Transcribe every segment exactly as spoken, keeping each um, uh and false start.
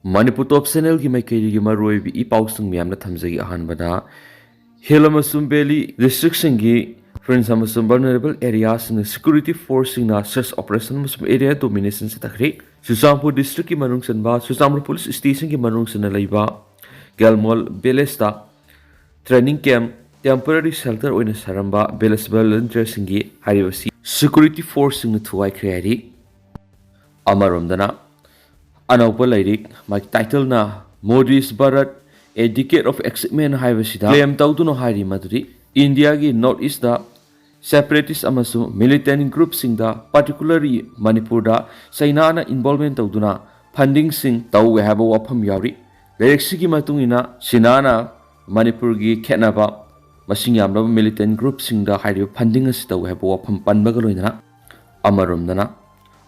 ꯃꯅꯤꯄꯨꯔ ꯇꯣꯞ ꯆꯦꯅꯦꯜꯒꯤ ꯃꯥꯏꯀꯩꯗꯒꯤ ꯃꯔꯨꯑꯣꯏꯕ ꯏ ꯄꯥꯎꯁꯤꯡ ꯃꯌꯥꯝꯅ ꯊꯝꯖꯒꯦ꯫ ꯑꯍꯥꯟꯕꯗ, ꯍꯤꯜ ꯑꯃꯁꯨꯡ ꯚꯦꯂꯤ ꯗꯤꯁꯇ꯭ꯔꯤꯛꯁꯤꯡꯒꯤ ꯐ꯭ꯔꯦꯟꯁ ꯑꯃꯁꯨꯡ ꯚꯜꯅꯔꯦꯕꯜ ꯑꯦꯔꯤꯌꯥꯁꯤꯡꯅ ꯁꯦꯀ꯭ꯌꯨꯔꯤꯇꯤ ꯐꯣꯔꯁꯁꯤꯡꯅ ꯁꯔꯆ ꯑꯣꯄꯔꯦꯁꯟ ꯑꯃꯁꯨꯡ ꯑꯦꯔꯤꯌꯥ ꯗꯣꯃꯤꯅꯦꯁꯟ ꯆꯠꯊꯈ꯭ꯔꯦ꯫ ꯆꯨꯔꯆꯥꯟꯄꯨꯔ ꯗꯤꯁꯇ꯭ꯔꯤꯛꯀꯤ ꯃꯅꯨꯡ ꯆꯟꯕ ꯆꯨꯔꯆꯥꯟꯄꯨꯔ ꯄꯨꯂꯤꯁ ꯁ꯭ꯇꯦꯁꯟꯒꯤ ꯃꯅꯨꯡ ꯆꯟꯅ ꯂꯩꯕ ꯒꯦꯜꯃꯣꯜ ꯚꯤꯂꯦꯖꯇ ꯇ꯭ꯔꯦꯅꯤꯡ ꯀꯦꯝꯞ ꯇꯦꯝꯄꯔꯔꯤ ꯁꯦꯜꯇꯔ ꯑꯣꯏꯅ ꯁꯥꯔꯝꯕ ꯚꯤꯂꯦꯖ ꯚꯣꯂꯨꯟꯇꯤꯌꯔꯁꯤꯡꯒꯤ ꯍꯥꯏꯔꯤꯕꯁꯤ ꯁꯦꯀ꯭ꯌꯨꯔꯤꯇꯤ ꯐꯣꯔꯁꯁꯤꯡꯅ ꯊꯨꯒꯥꯏꯈ꯭ꯔꯦ ꯍꯥꯏꯔꯤ꯫ ꯑꯃꯔꯣꯝꯗꯅ, ꯑꯅꯧꯕ ꯂꯥꯏꯔꯤꯛ, ꯃꯥꯒꯤ ꯇꯥꯏꯇꯜꯅ Modi's Bharat, A Decade of Achievement ꯍꯥꯏꯕꯁꯤꯗ ꯀ꯭ꯂꯦꯝ ꯇꯧꯗꯨꯅ ꯍꯥꯏꯔꯤ ꯃꯗꯨꯗꯤ ꯏꯟꯗꯤꯌꯥꯒꯤ ꯅꯣꯔꯠ ꯏꯁꯇ ꯁꯦꯄꯔꯦꯇꯤꯁ ꯑꯃꯁꯨꯡ ꯃꯤꯂꯤꯇꯦꯟꯠ ꯒ꯭ꯔꯨꯞꯁꯤꯡꯗ, ꯄꯥꯔꯇꯤꯀꯨꯂꯔꯂꯤ ꯃꯅꯤꯄꯨꯔꯗ ꯆꯩꯅꯥꯅ ꯏꯟꯚꯣꯜꯚꯃꯦꯟ ꯇꯧꯗꯨꯅ ꯐꯟꯗꯤꯡꯁꯤꯡ ꯇꯧꯋꯦ ꯍꯥꯏꯕ ꯋꯥꯐꯝ ꯌꯥꯎꯔꯤ꯫ ꯂꯥꯏꯔꯤꯛꯁꯤꯒꯤ ꯃꯇꯨꯡ ꯏꯟꯅ ꯆꯤꯅꯥꯅ ꯃꯅꯤꯄꯨꯔꯒꯤ ꯈꯦꯠꯅꯕ ꯃꯁꯤꯡ ꯌꯥꯝꯂꯕ ꯃꯤꯂꯤꯇꯦꯟꯠ ꯒ꯭ꯔꯨꯞꯁꯤꯡꯗ ꯍꯥꯏꯔꯤꯕ ꯐꯟꯗꯤꯡ ꯑꯁꯤ ꯇꯧꯋꯦ ꯍꯥꯏꯕ ꯋꯥꯐꯝ ꯄꯟꯕꯒ ꯂꯣꯏꯅꯅ, ꯑꯃꯔꯣꯝꯗꯅ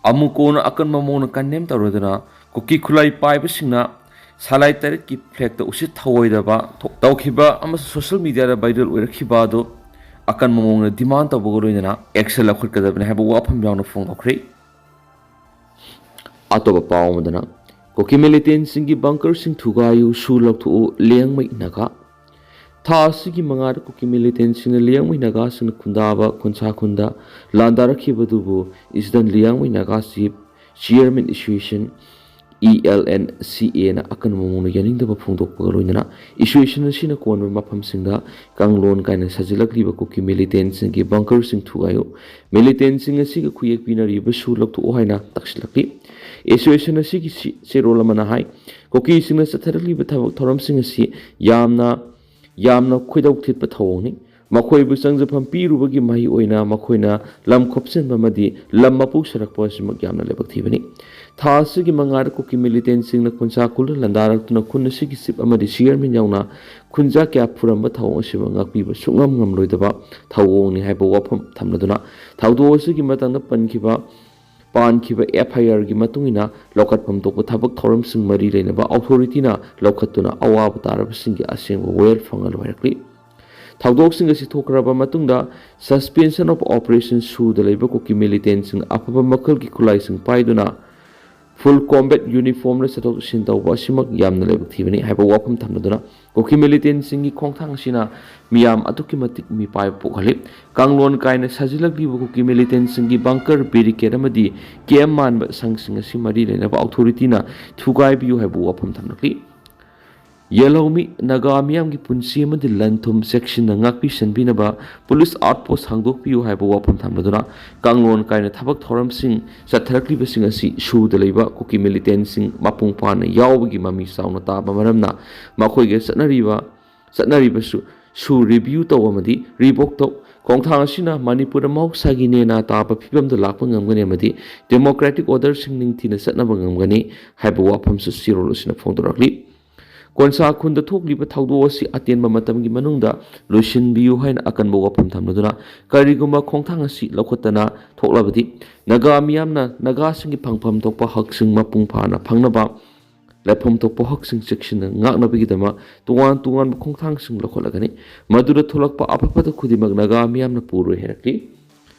ꯑꯃꯨꯛ ꯀꯣꯟꯅ ꯑꯀꯟꯕ ꯃꯑꯣꯡꯗ ꯀꯟꯗꯦꯝ ꯇꯧꯔꯗꯨꯅ ꯀꯨꯀꯤ ꯈꯨꯠꯂꯥꯏ ꯄꯥꯏꯕꯁꯤꯡꯅ ꯁꯂꯥꯏ ꯇꯔꯦꯠꯀꯤ ꯐ꯭ꯂꯦꯛꯇ ꯎꯁꯤꯠ ꯊꯑꯣꯏꯗꯕ ꯊꯣꯛ-, ꯇꯧꯈꯤꯕ ꯑꯃꯁꯨꯡ ꯁꯣꯁꯤꯌꯦꯜ ꯃꯤꯗꯤꯌꯥꯗ ꯚꯥꯏꯔꯦꯜ ꯑꯣꯏꯔꯛꯈꯤꯕ ꯑꯗꯨ ꯑꯀꯟꯕ ꯃꯑꯣꯡꯗ ꯗꯤꯃꯥꯟ ꯇꯧꯕꯒ ꯂꯣꯏꯅꯅ ꯑꯦꯛꯁꯟ ꯂꯧꯈꯠꯀꯗꯕꯅꯤ ꯍꯥꯏꯕ ꯋꯥꯐꯝ ꯌꯥꯎꯅ ꯐꯣꯡꯗꯣꯛꯈ꯭ꯔꯦ꯫ ꯑꯇꯣꯞꯄ ꯄꯥꯎ ꯑꯃꯗꯅ, ꯀꯨꯀꯤ ꯃꯤꯂꯤꯇꯦꯟꯠꯁꯤꯡꯒꯤ ꯕꯪꯀꯔꯁꯤꯡ ꯊꯨꯒꯥꯏꯌꯨ, ꯁꯨ ꯂꯧꯊꯣꯛꯎ, ꯂꯤꯌꯥꯡꯃꯩ ꯅꯥꯒꯥ꯫ ꯊꯥ ꯑꯁꯤꯒꯤ ꯃꯉꯥꯗ ꯀꯨꯀꯤ ꯃꯤꯂꯤꯇꯦꯟꯠꯁꯤꯡꯅ ꯂꯤꯌꯥꯡꯃꯩ ꯅꯥꯒꯥꯁꯤꯡꯅ ꯈꯨꯟꯗꯥꯕ ꯈꯨꯟꯁꯥ ꯈꯨꯟꯗ ꯂꯥꯟꯗꯥꯔꯛꯈꯤꯕꯗꯨꯕꯨ eastern Liangmai Naga chief chairman association, E L N C ꯑꯦꯅ ꯑꯀꯟꯕ ꯃꯑꯣꯡꯗ ꯌꯥꯅꯤꯡꯗꯕ ꯐꯣꯡꯗꯣꯛꯄꯒ ꯂꯣꯏꯅꯅ ꯑꯦꯁꯣꯁꯤꯌꯦꯁꯟ ꯑꯁꯤꯅ ꯀꯣꯟꯕ ꯃꯐꯝꯁꯤꯡꯗ ꯀꯥꯡꯂꯣꯟ ꯀꯥꯏꯅ ꯁꯥꯖꯤꯜꯂꯛꯂꯤꯕ ꯀꯨꯀꯤ ꯃꯤꯂꯤꯇꯦꯟꯠꯁꯤꯡꯒꯤ ꯕꯪꯀꯔꯁꯤꯡ ꯊꯨꯒꯥꯏꯌꯨ, ꯃꯤꯂꯤꯇꯦꯟꯠꯁꯤꯡ ꯑꯁꯤꯒ ꯈꯨꯌꯦꯛ ꯄꯤꯅꯔꯤꯕ ꯁꯨ ꯂꯧꯊꯣꯛꯑꯣ ꯍꯥꯏꯅ ꯇꯛꯁꯤꯜꯂꯛꯂꯤ꯫ ꯑꯦꯁꯣꯁꯤꯌꯦꯁꯟ ꯑꯁꯤꯒꯤ ꯁꯤ-, ꯆꯦꯔꯣꯜ ꯑꯃꯅ ꯍꯥꯏ, ꯀꯨꯀꯤꯁꯤꯡꯅ ꯆꯠꯊꯔꯛꯂꯤꯕ ꯊꯕꯛ ꯊꯧꯔꯝꯁꯤꯡ ꯑꯁꯤ ꯌꯥꯝꯅ, ꯌꯥꯝꯅ ꯈꯣꯏꯗꯧ ꯊꯤꯠꯄ ꯊꯧꯑꯣꯡꯅꯤ꯫ ꯃꯈꯣꯏꯕꯨ ꯆꯪꯖꯐꯝ ꯄꯤꯔꯨꯕꯒꯤ ꯃꯍꯩ ꯑꯣꯏꯅ ꯃꯈꯣꯏꯅ ꯂꯝ ꯈꯣꯞꯆꯤꯟꯕ ꯑꯃꯗꯤ ꯂꯝ ꯃꯄꯨ ꯁꯥꯔꯛꯄ ꯑꯁꯤꯃꯛ ꯌꯥꯝꯅ ꯂꯥꯏꯕꯛ ꯊꯤꯕꯅꯤ꯫ ꯊꯥ ꯑꯁꯤꯒꯤ ꯃꯉꯥꯗ ꯀꯨꯀꯤ ꯃꯤꯂꯤꯇꯦꯟꯠꯁꯤꯡꯅ ꯈꯨꯟꯁꯥ ꯈꯨꯜꯗ ꯂꯥꯟꯗꯥꯔꯛꯇꯨꯅ ꯈꯨꯟ ꯑꯁꯤꯒꯤ ꯆꯤꯐ ꯑꯃꯗꯤ ꯆꯤꯌꯔꯃꯦꯟ ꯌꯥꯎꯅ ꯈꯨꯟꯖꯥ ꯀꯌꯥ ꯐꯨꯔꯝꯕ ꯊꯧꯑꯣꯡ ꯑꯁꯤꯕꯨ ꯉꯥꯛꯄꯤꯕ ꯁꯨꯡꯉꯝ ꯉꯝꯂꯣꯏꯗꯕ ꯊꯧꯑꯣꯡꯅꯤ ꯍꯥꯏꯕ ꯋꯥꯐꯝ ꯊꯝꯂꯗꯨꯅ, ꯊꯧꯗꯣꯛ ꯑꯁꯤꯒꯤ ꯃꯇꯥꯡꯗ ꯄꯟꯈꯤꯕ, ꯄꯥꯟꯈꯤꯕ ꯑꯦꯐ ꯑꯥꯏ ꯑꯥꯔꯒꯤ ꯃꯇꯨꯡ ꯏꯟꯅ ꯂꯧꯈꯠꯐꯝ ꯊꯣꯛꯄ ꯊꯕꯛ ꯊꯧꯔꯝꯁꯤꯡ ꯃꯔꯤ ꯂꯩꯅꯕ ꯑꯣꯊꯣꯔꯤꯇꯤꯅ ꯂꯧꯈꯠꯇꯨꯅ ꯑꯋꯥꯕ ꯇꯥꯔꯕꯁꯤꯡꯒꯤ ꯑꯁꯦꯡꯕ ꯋꯥꯌꯦꯜ ꯐꯪꯍꯜꯂꯨ ꯍꯥꯏꯔꯛꯂꯤ꯫ ꯊꯧꯗꯣꯛꯁꯤꯡ ꯑꯁꯤ ꯊꯣꯛꯈ꯭ꯔꯕ ꯃꯇꯨꯡꯗ, suspension of operation ꯁꯨꯗ ꯂꯩꯕ ꯀꯨꯀꯤ ꯃꯤꯂꯤꯇꯦꯟꯠꯁꯤꯡ ꯑꯐꯕ ꯃꯈꯜꯒꯤ ꯈꯨꯠꯂꯥꯏꯁꯤꯡ ꯄꯥꯏꯗꯨꯅ full combat uniformꯗ ꯆꯠꯊꯣꯛ ꯆꯠꯁꯤꯟ ꯇꯧꯕ ꯑꯁꯤꯃꯛ ꯌꯥꯝꯅ ꯂꯥꯏꯕꯛ ꯊꯤꯕꯅꯤ ꯍꯥꯏꯕ ꯋꯥꯐꯝ ꯊꯝꯂꯗꯨꯅ ꯀꯨꯀꯤ militantꯁꯤꯡꯒꯤ ꯈꯣꯡꯊꯥꯡ ꯑꯁꯤꯅ ꯃꯤꯌꯥꯝ ꯑꯗꯨꯛꯀꯤ ꯃꯇꯤꯛ ꯃꯤꯄꯥꯏꯕ ꯄꯣꯛꯍꯜꯂꯤ꯫ ꯀꯥꯡꯂꯣꯟ ꯀꯥꯏꯅ ꯁꯥꯖꯤꯜꯂꯛꯂꯤꯕ ꯀꯨꯀꯤ militantꯁꯤꯡꯒꯤ bunker, barricade ꯑꯃꯗꯤ camp ꯃꯥꯟꯕ ꯁꯪꯁꯤꯡ ꯑꯁꯤ ꯃꯔꯤ ꯂꯩꯅꯕ authorityꯅ ꯊꯨꯒꯥꯏꯕꯤꯌꯨ ꯍꯥꯏꯕ ꯋꯥꯐꯝ ꯊꯝꯂꯛꯂꯤ꯫ ꯌꯦꯜꯍꯧꯃꯤ ꯅꯥꯒꯥ ꯃꯤꯌꯥꯝꯒꯤ ꯄꯨꯟꯁꯤ ꯑꯃꯗꯤ ꯂꯟ ꯊꯨꯝ ꯆꯦꯛꯁꯤꯟꯅ ꯉꯥꯛꯄꯤ ꯁꯦꯟꯕꯤꯅꯕ police outpost ꯍꯥꯡꯗꯣꯛꯄꯤꯌꯨ ꯍꯥꯏꯕ ꯋꯥꯐꯝ ꯊꯝꯂꯗꯨꯅ ꯀꯥꯡꯂꯣꯟ ꯀꯥꯏꯅ ꯊꯕꯛ ꯊꯧꯔꯝꯁꯤꯡ ꯆꯠꯊꯔꯛꯂꯤꯕꯁꯤꯡ ꯑꯁꯤ ꯁꯨꯗ ꯂꯩꯕ ꯀꯨꯀꯤ militantꯁꯤꯡ ꯃꯄꯨꯡ ꯐꯥꯅ ꯌꯥꯎꯕꯒꯤ ꯃꯃꯤ ꯆꯥꯎꯅ ꯇꯥꯕ ꯃꯔꯝꯅ ꯃꯈꯣꯏꯒ ꯆꯠꯅꯔꯤꯕ ꯆꯠꯅꯔꯤꯕꯁꯨ ꯁꯨ review ꯇꯧ ꯑꯃꯗꯤ revoke ꯇꯧ꯫ ꯈꯣꯡꯊꯥꯡ ꯑꯁꯤꯅ ꯃꯅꯤꯄꯨꯔꯗ ꯃꯍꯧꯁꯥꯒꯤ ꯅꯦꯅꯥ ꯇꯥꯕ ꯐꯤꯕꯝꯗ ꯂꯥꯛꯄ ꯉꯝꯒꯅꯤ ꯑꯃꯗꯤ democratic orderꯁꯤꯡ ꯅꯤꯡꯊꯤꯅ ꯆꯠꯅꯕ ꯉꯝꯒꯅꯤ ꯍꯥꯏꯕ ꯋꯥꯐꯝꯁꯨ ꯆꯦꯔꯣꯜ ꯑꯁꯤꯅ ꯐꯣꯡꯗꯣꯔꯛꯂꯤ꯫ ꯀꯣꯟꯁꯥ ꯈꯨꯟꯗ ꯊꯣꯛꯂꯤꯕ ꯊꯧꯗꯣꯛ ꯑꯁꯤ ꯑꯇꯦꯟꯕ ꯃꯇꯝꯒꯤ ꯃꯅꯨꯡꯗ ꯂꯣꯏꯁꯤꯟꯕꯤꯌꯨ ꯍꯥꯏꯅ ꯑꯀꯟꯕ ꯋꯥꯐꯝ ꯊꯝꯂꯗꯨꯅ ꯀꯔꯤꯒꯨꯝꯕ ꯈꯣꯡꯊꯥꯡ ꯑꯁꯤ ꯂꯧꯈꯠꯇꯅ ꯊꯣꯛꯂꯕꯗꯤ ꯅꯥꯒꯥ ꯃꯤꯌꯥꯝꯅ ꯅꯥꯒꯥꯁꯤꯡꯒꯤ ꯐꯪꯐꯝ ꯊꯣꯛꯄ ꯍꯛꯁꯤꯡ ꯃꯄꯨꯡ ꯐꯥꯅ ꯐꯪꯅꯕ ꯂꯩꯐꯝ ꯊꯣꯛꯄ ꯍꯛꯁꯤꯡ ꯆꯦꯛꯁꯤꯟꯅ ꯉꯥꯛꯅꯕꯒꯤꯗꯃꯛ ꯇꯣꯉꯥꯟ ꯇꯣꯉꯥꯟꯕ ꯈꯣꯡꯊꯥꯡꯁꯤꯡ ꯂꯧꯈꯠꯂꯒꯅꯤ꯫ ꯃꯗꯨꯗ ꯊꯣꯛꯂꯛꯄ ꯑꯐ ꯐꯠꯇ ꯈꯨꯗꯤꯡꯃꯛ ꯅꯥꯒꯥ ꯃꯤꯌꯥꯝꯅ ꯄꯨꯔꯣꯏ ꯍꯥꯏꯔꯛꯂꯤ꯫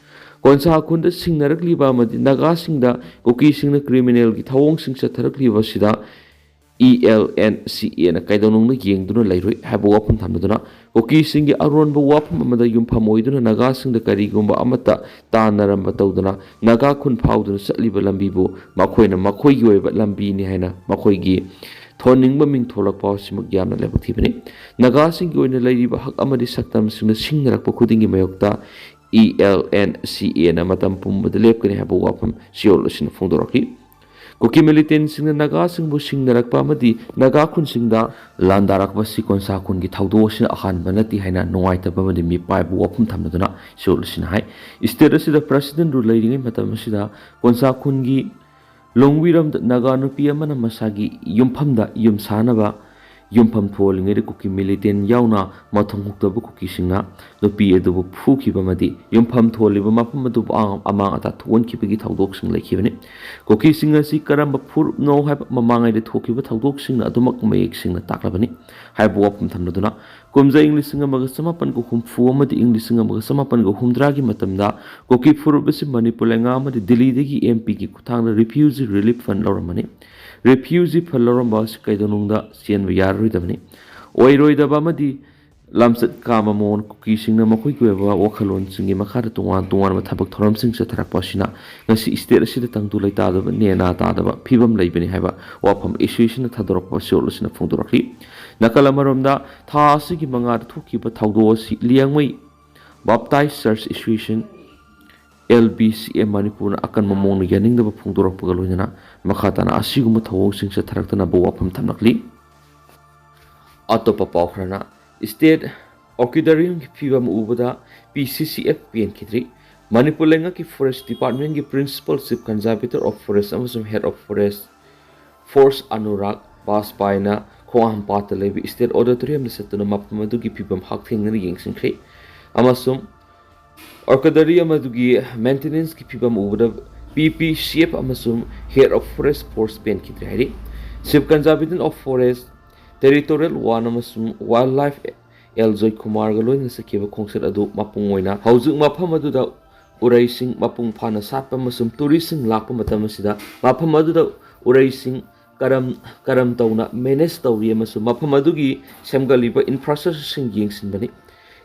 ꯀꯣꯟꯁꯥ ꯈꯨꯟꯗ ꯁꯤꯡꯅꯔꯛꯂꯤꯕ ꯑꯃꯗꯤ ꯅꯥꯒꯥꯁꯤꯡꯗ ꯀꯨꯀꯤꯁꯤꯡꯅ criminalꯒꯤ ꯊꯧꯑꯣꯡꯁꯤꯡ ꯆꯠꯊꯔꯛꯂꯤꯕ ꯑꯁꯤꯗ ELNCAꯅ ꯀꯩꯗꯧꯅꯨꯡꯗ ꯌꯦꯡꯗꯨꯅ ꯂꯩꯔꯣꯏ ꯍꯥꯏꯕ ꯋꯥꯐꯝ ꯊꯝꯂꯗꯨꯅ ꯀꯨꯀꯤꯁꯤꯡꯒꯤ ꯑꯔꯣꯟꯕ ꯋꯥꯐꯝ ꯑꯃꯗ ꯌꯨꯝꯐꯝ ꯑꯣꯏꯗꯨꯅ ꯅꯥꯒꯥꯁꯤꯡꯗ ꯀꯔꯤꯒꯨꯝꯕ ꯑꯃꯠꯇ ꯇꯥꯟꯅꯔꯝꯕ ꯇꯧꯗꯅ ꯅꯥꯒꯥ ꯈꯨꯟ ꯐꯥꯎꯗꯨꯅ ꯆꯠꯂꯤꯕ ꯂꯝꯕꯤꯕꯨ ꯃꯈꯣꯏꯅ ꯃꯈꯣꯏꯒꯤ ꯑꯣꯏꯕ ꯂꯝꯕꯤꯅꯤ ꯍꯥꯏꯅ ꯃꯈꯣꯏꯒꯤ ꯊꯣꯟꯅꯤꯡꯕ ꯃꯤꯡ ꯊꯣꯂꯛꯄ ꯑꯁꯤꯃꯛ ꯌꯥꯝꯅ ꯂꯥꯏꯕꯛ ꯊꯤꯕꯅꯤ꯫ ꯅꯥꯒꯥꯁꯤꯡꯒꯤ ꯑꯣꯏꯅ ꯂꯩꯔꯤꯕ ꯍꯛ ꯑꯃꯗꯤ ꯁꯛꯇꯝꯁꯤꯡꯅ ꯁꯤꯡꯅꯔꯛꯄ ꯈꯨꯗꯤꯡꯒꯤ ꯃꯥꯌꯣꯛꯇ ELNCAꯅ ꯃꯇꯝ ꯄꯨꯝꯕꯗ ꯂꯦꯞꯀꯅꯤ ꯍꯥꯏꯕ ꯋꯥꯐꯝ ꯆꯦꯔꯣꯜ ꯑꯁꯤꯅ ꯐꯣꯡꯗꯣꯔꯛꯂꯤ꯫ ꯀꯨꯀꯤ militantꯁꯤꯡꯅ ꯅꯥꯒꯥꯁꯤꯡꯕꯨ ꯁꯤꯡꯅꯔꯛꯄ ꯑꯃꯗꯤ ꯅꯥꯒꯥ ꯈꯨꯟꯁꯤꯡꯗ ꯂꯥꯟꯗꯥꯔꯛꯄ ꯑꯁꯤ ꯀꯣꯟꯁꯥ ꯈꯨꯟꯒꯤ ꯊꯧꯗꯣꯛ ꯑꯁꯤꯅ ꯑꯍꯥꯟꯕ ꯅꯠꯇꯦ ꯍꯥꯏꯅ ꯅꯨꯡꯉꯥꯏꯇꯕ ꯑꯃꯗꯤ ꯃꯤꯄꯥꯏꯕ ꯋꯥꯐꯝ ꯊꯝꯂꯗꯨꯅ ꯆꯦꯔꯣꯜ ꯑꯁꯤꯅ ꯍꯥꯏ꯫ State ꯑꯁꯤꯗ presidentꯔꯨ ꯂꯩꯔꯤꯉꯩ ꯃꯇꯝ ꯑꯁꯤꯗ ꯀꯣꯟꯁꯥ ꯈꯨꯟꯒꯤ ꯂꯣꯡꯋꯤꯔꯝꯗ ꯅꯥꯒꯥ ꯅꯨꯄꯤ ꯑꯃꯅ ꯃꯁꯥꯒꯤ ꯌꯨꯝꯐꯝꯗ ꯌꯨꯝ ꯁꯥꯅꯕ ꯌꯨꯝꯐꯝ ꯊꯣꯜꯂꯤꯉꯩꯗ ꯀꯨꯀꯤ ꯃꯤꯂꯤꯇꯦꯟ ꯌꯥꯎꯅ ꯃꯊꯣꯡ ꯍꯨꯛꯇꯕ ꯀꯨꯀꯤꯁꯤꯡꯅ ꯅꯨꯄꯤ ꯑꯗꯨꯕꯨ ꯐꯨꯈꯤꯕ ꯑꯃꯗꯤ ꯌꯨꯝꯐꯝ ꯊꯣꯜꯂꯤꯕ ꯃꯐꯝ ꯑꯗꯨꯕꯨ ꯑꯃꯥꯡ ꯑꯇꯥ ꯊꯣꯛꯍꯟꯈꯤꯕꯒꯤ ꯊꯧꯗꯣꯛꯁꯤꯡ ꯂꯩꯈꯤꯕꯅꯤ꯫ ꯀꯨꯀꯤꯁꯤꯡ ꯑꯁꯤ ꯀꯔꯝꯕ ꯐꯨꯔꯨꯞꯅꯣ ꯍꯥꯏꯕ ꯃꯃꯥꯡꯉꯩꯗ ꯊꯣꯛꯈꯤꯕ ꯊꯧꯗꯣꯛꯁꯤꯡꯅ ꯑꯗꯨꯃꯛ ꯃꯌꯦꯛ ꯁꯦꯡꯅ ꯇꯥꯛꯂꯕꯅꯤ꯫ ꯍꯥꯏꯕ ꯋꯥꯐꯝ ꯊꯝꯂꯗꯨꯅ ꯀꯨꯝꯖꯥ ꯏꯪ ꯂꯤꯁꯤꯡ ꯑꯃꯒ ꯆꯃꯥꯄꯟꯒ ꯍꯨꯝꯐꯨ ꯑꯃꯗꯤ ꯏꯪ ꯂꯤꯁꯤꯡ ꯑꯃꯒ ꯆꯃꯥꯄꯟꯒ ꯍꯨꯝꯗ꯭ꯔꯥꯒꯤ ꯃꯇꯝꯗ ꯀꯨꯀꯤ ꯐꯨꯔꯨꯞ ꯑꯁꯤ ꯃꯅꯤꯄꯨꯔ ꯂꯩꯉꯥꯛ ꯑꯃꯗꯤ ꯗꯤꯜꯂꯤꯗꯒꯤ ꯑꯦꯝ ꯄꯤꯒꯤ ꯈꯨꯠꯊꯥꯡꯗ ꯔꯤꯐ꯭ꯌꯨꯖꯤ ꯔꯤꯂꯤꯐ ꯐꯟ ꯂꯧꯔꯝꯕꯅꯤ꯫ ꯔꯤꯐ꯭ꯌꯨꯖꯤ ꯐꯟ ꯂꯧꯔꯝꯕ ꯑꯁꯤ ꯀꯩꯗꯧꯅꯨꯡꯗ ꯆꯦꯟꯕ ꯌꯥꯔꯔꯣꯏꯗꯕꯅꯤ꯫ ꯑꯣꯏꯔꯣꯏꯗꯕ ꯑꯃꯗꯤ ꯂꯝꯆꯠ ꯀꯥꯝꯕ ꯃꯑꯣꯡ ꯀꯨꯀꯤꯁꯤꯡꯅ ꯃꯈꯣꯏꯒꯤ ꯑꯣꯏꯕ ꯋꯥꯈꯜꯂꯣꯟꯁꯤꯡꯒꯤ ꯃꯈꯥꯗ ꯇꯣꯉꯥꯟ ꯇꯣꯉꯥꯟꯕ ꯊꯕꯛ ꯊꯧꯔꯝꯁꯤꯡ ꯆꯠꯊꯔꯛꯄ ꯑꯁꯤꯅ ꯉꯁꯤ ꯁ꯭ꯇꯦꯠ ꯑꯁꯤꯗ ꯇꯪꯗꯨ ꯂꯩꯇꯥꯗꯕ, ꯅꯦꯅꯥ ꯇꯥꯗꯕ ꯐꯤꯕꯝ ꯂꯩꯕꯅꯤ ꯍꯥꯏꯕ ꯋꯥꯐꯝ ꯑꯦꯁꯣꯁꯤꯌꯦꯁꯟꯅ ꯊꯥꯗꯣꯔꯛꯄ ꯆꯦꯔꯣꯜ ꯑꯁꯤꯅ ꯐꯣꯡꯗꯣꯔꯛꯂꯤ꯫ ꯅꯥꯀꯜ ꯑꯃꯔꯣꯝꯗ, ꯊꯥ ꯑꯁꯤꯒꯤ ꯃꯉꯥꯗ ꯊꯣꯛꯈꯤꯕ ꯊꯧꯗꯣꯛ ꯑꯁꯤ ꯂꯤꯌꯥꯡꯃꯩ ꯕꯥꯞꯇꯥꯏꯁ ꯆꯔꯆ ꯑꯦꯁꯣꯁꯤꯌꯦꯁꯟ, ꯑꯦꯜ ꯕꯤ ꯁꯤ ꯑꯦ, ꯃꯅꯤꯄꯨꯔꯅ ꯑꯀꯟꯕ ꯃꯑꯣꯡꯗ ꯌꯥꯅꯤꯡꯗꯕ ꯐꯣꯡꯗꯣꯔꯛꯄꯒ ꯂꯣꯏꯅꯅ ꯃꯈꯥ ꯇꯥꯅ ꯑꯁꯤꯒꯨꯝꯕ ꯊꯧꯑꯣꯡꯁꯤꯡ ꯆꯠꯊꯔꯛꯇꯅꯕ ꯋꯥꯐꯝ ꯊꯝꯂꯛꯂꯤ꯫ ꯑꯇꯣꯞꯄ ꯄꯥꯎ ꯈꯔꯅ, ꯁ꯭ꯇꯦꯠ ꯑꯣꯔꯀꯤꯗꯔꯤꯌꯝꯒꯤ ꯐꯤꯕꯝ ꯎꯕꯗ ꯄꯤ ꯁꯤ ꯁꯤ ꯑꯦꯐ ꯄꯦꯟꯈꯤꯗ꯭ꯔꯤ꯫ ꯃꯅꯤꯄꯨꯔ ꯂꯩꯉꯥꯛꯀꯤ ꯐꯣꯔꯦꯁ ꯗꯤꯄꯥꯔꯠꯃꯦꯟꯒꯤ principle chief conservator of forest ꯑꯃꯁꯨꯡ head of forest force Anurag ꯕꯥꯖꯄꯥꯏꯅ ꯈꯣꯡꯍꯥꯝꯄꯥꯠꯇ ꯂꯩꯕ ꯁ꯭ꯇꯦꯠ ꯑꯣꯗꯤꯇꯣꯔꯤꯌꯝꯗ ꯆꯠꯇꯨꯅ ꯃꯐꯝ ꯑꯗꯨꯒꯤ ꯐꯤꯕꯝ ꯍꯛꯊꯦꯡꯅꯅ ꯌꯦꯡꯁꯤꯟꯈ꯭ꯔꯦ ꯑꯃꯁꯨꯡ ꯑꯣꯔꯀꯤꯗꯔꯤꯌꯝ ꯑꯗꯨꯒꯤ ꯃꯦꯟꯇꯦꯅꯦꯟꯁꯀꯤ ꯐꯤꯕꯝ ꯎꯕꯗ ꯄꯤ ꯄꯤ ꯁꯤ ꯑꯦꯐ ꯑꯃꯁꯨꯡ ꯍꯦꯗ ꯑꯣꯐ ꯐꯣꯔꯦꯁ ꯐꯣꯔꯁ ꯄꯦꯟꯈꯤꯗ꯭ꯔꯦ ꯍꯥꯏꯔꯤ꯫ Chief conservator of forest territorial one ꯑꯃꯁꯨꯡ ꯋꯥꯏꯜ ꯂꯥꯏꯐ ꯑꯦꯜ ꯖꯣꯏ ꯀꯨꯃꯥꯔꯒ ꯂꯣꯏꯅꯅ ꯆꯠꯈꯤꯕ ꯈꯣꯡꯆꯠ ꯑꯗꯨ ꯃꯄꯨꯡ ꯑꯣꯏꯅ ꯍꯧꯖꯤꯛ ꯃꯐꯝ ꯑꯗꯨꯗ ꯎꯔꯩꯁꯤꯡ ꯃꯄꯨꯡ ꯐꯥꯅ ꯁꯥꯠꯄ ꯑꯃꯁꯨꯡ ꯇꯨꯔꯤꯁꯁꯤꯡ ꯂꯥꯛꯄ ꯃꯇꯝ ꯑꯁꯤꯗ ꯃꯐꯝ ꯑꯗꯨꯗ ꯎꯔꯩꯁꯤꯡ ꯀꯔꯝ ꯀꯔꯝ ꯇꯧꯅ ꯃꯦꯅꯦꯖ ꯇꯧꯔꯤ ꯑꯃꯁꯨꯡ ꯃꯐꯝ ꯑꯗꯨꯒꯤ ꯁꯦꯝꯒꯠꯂꯤꯕ ꯏꯟꯐ꯭ꯔꯥꯁ꯭ꯇ꯭ꯔꯛꯆꯔꯁꯤꯡ ꯌꯦꯡꯁꯤꯟꯕꯅꯤ꯫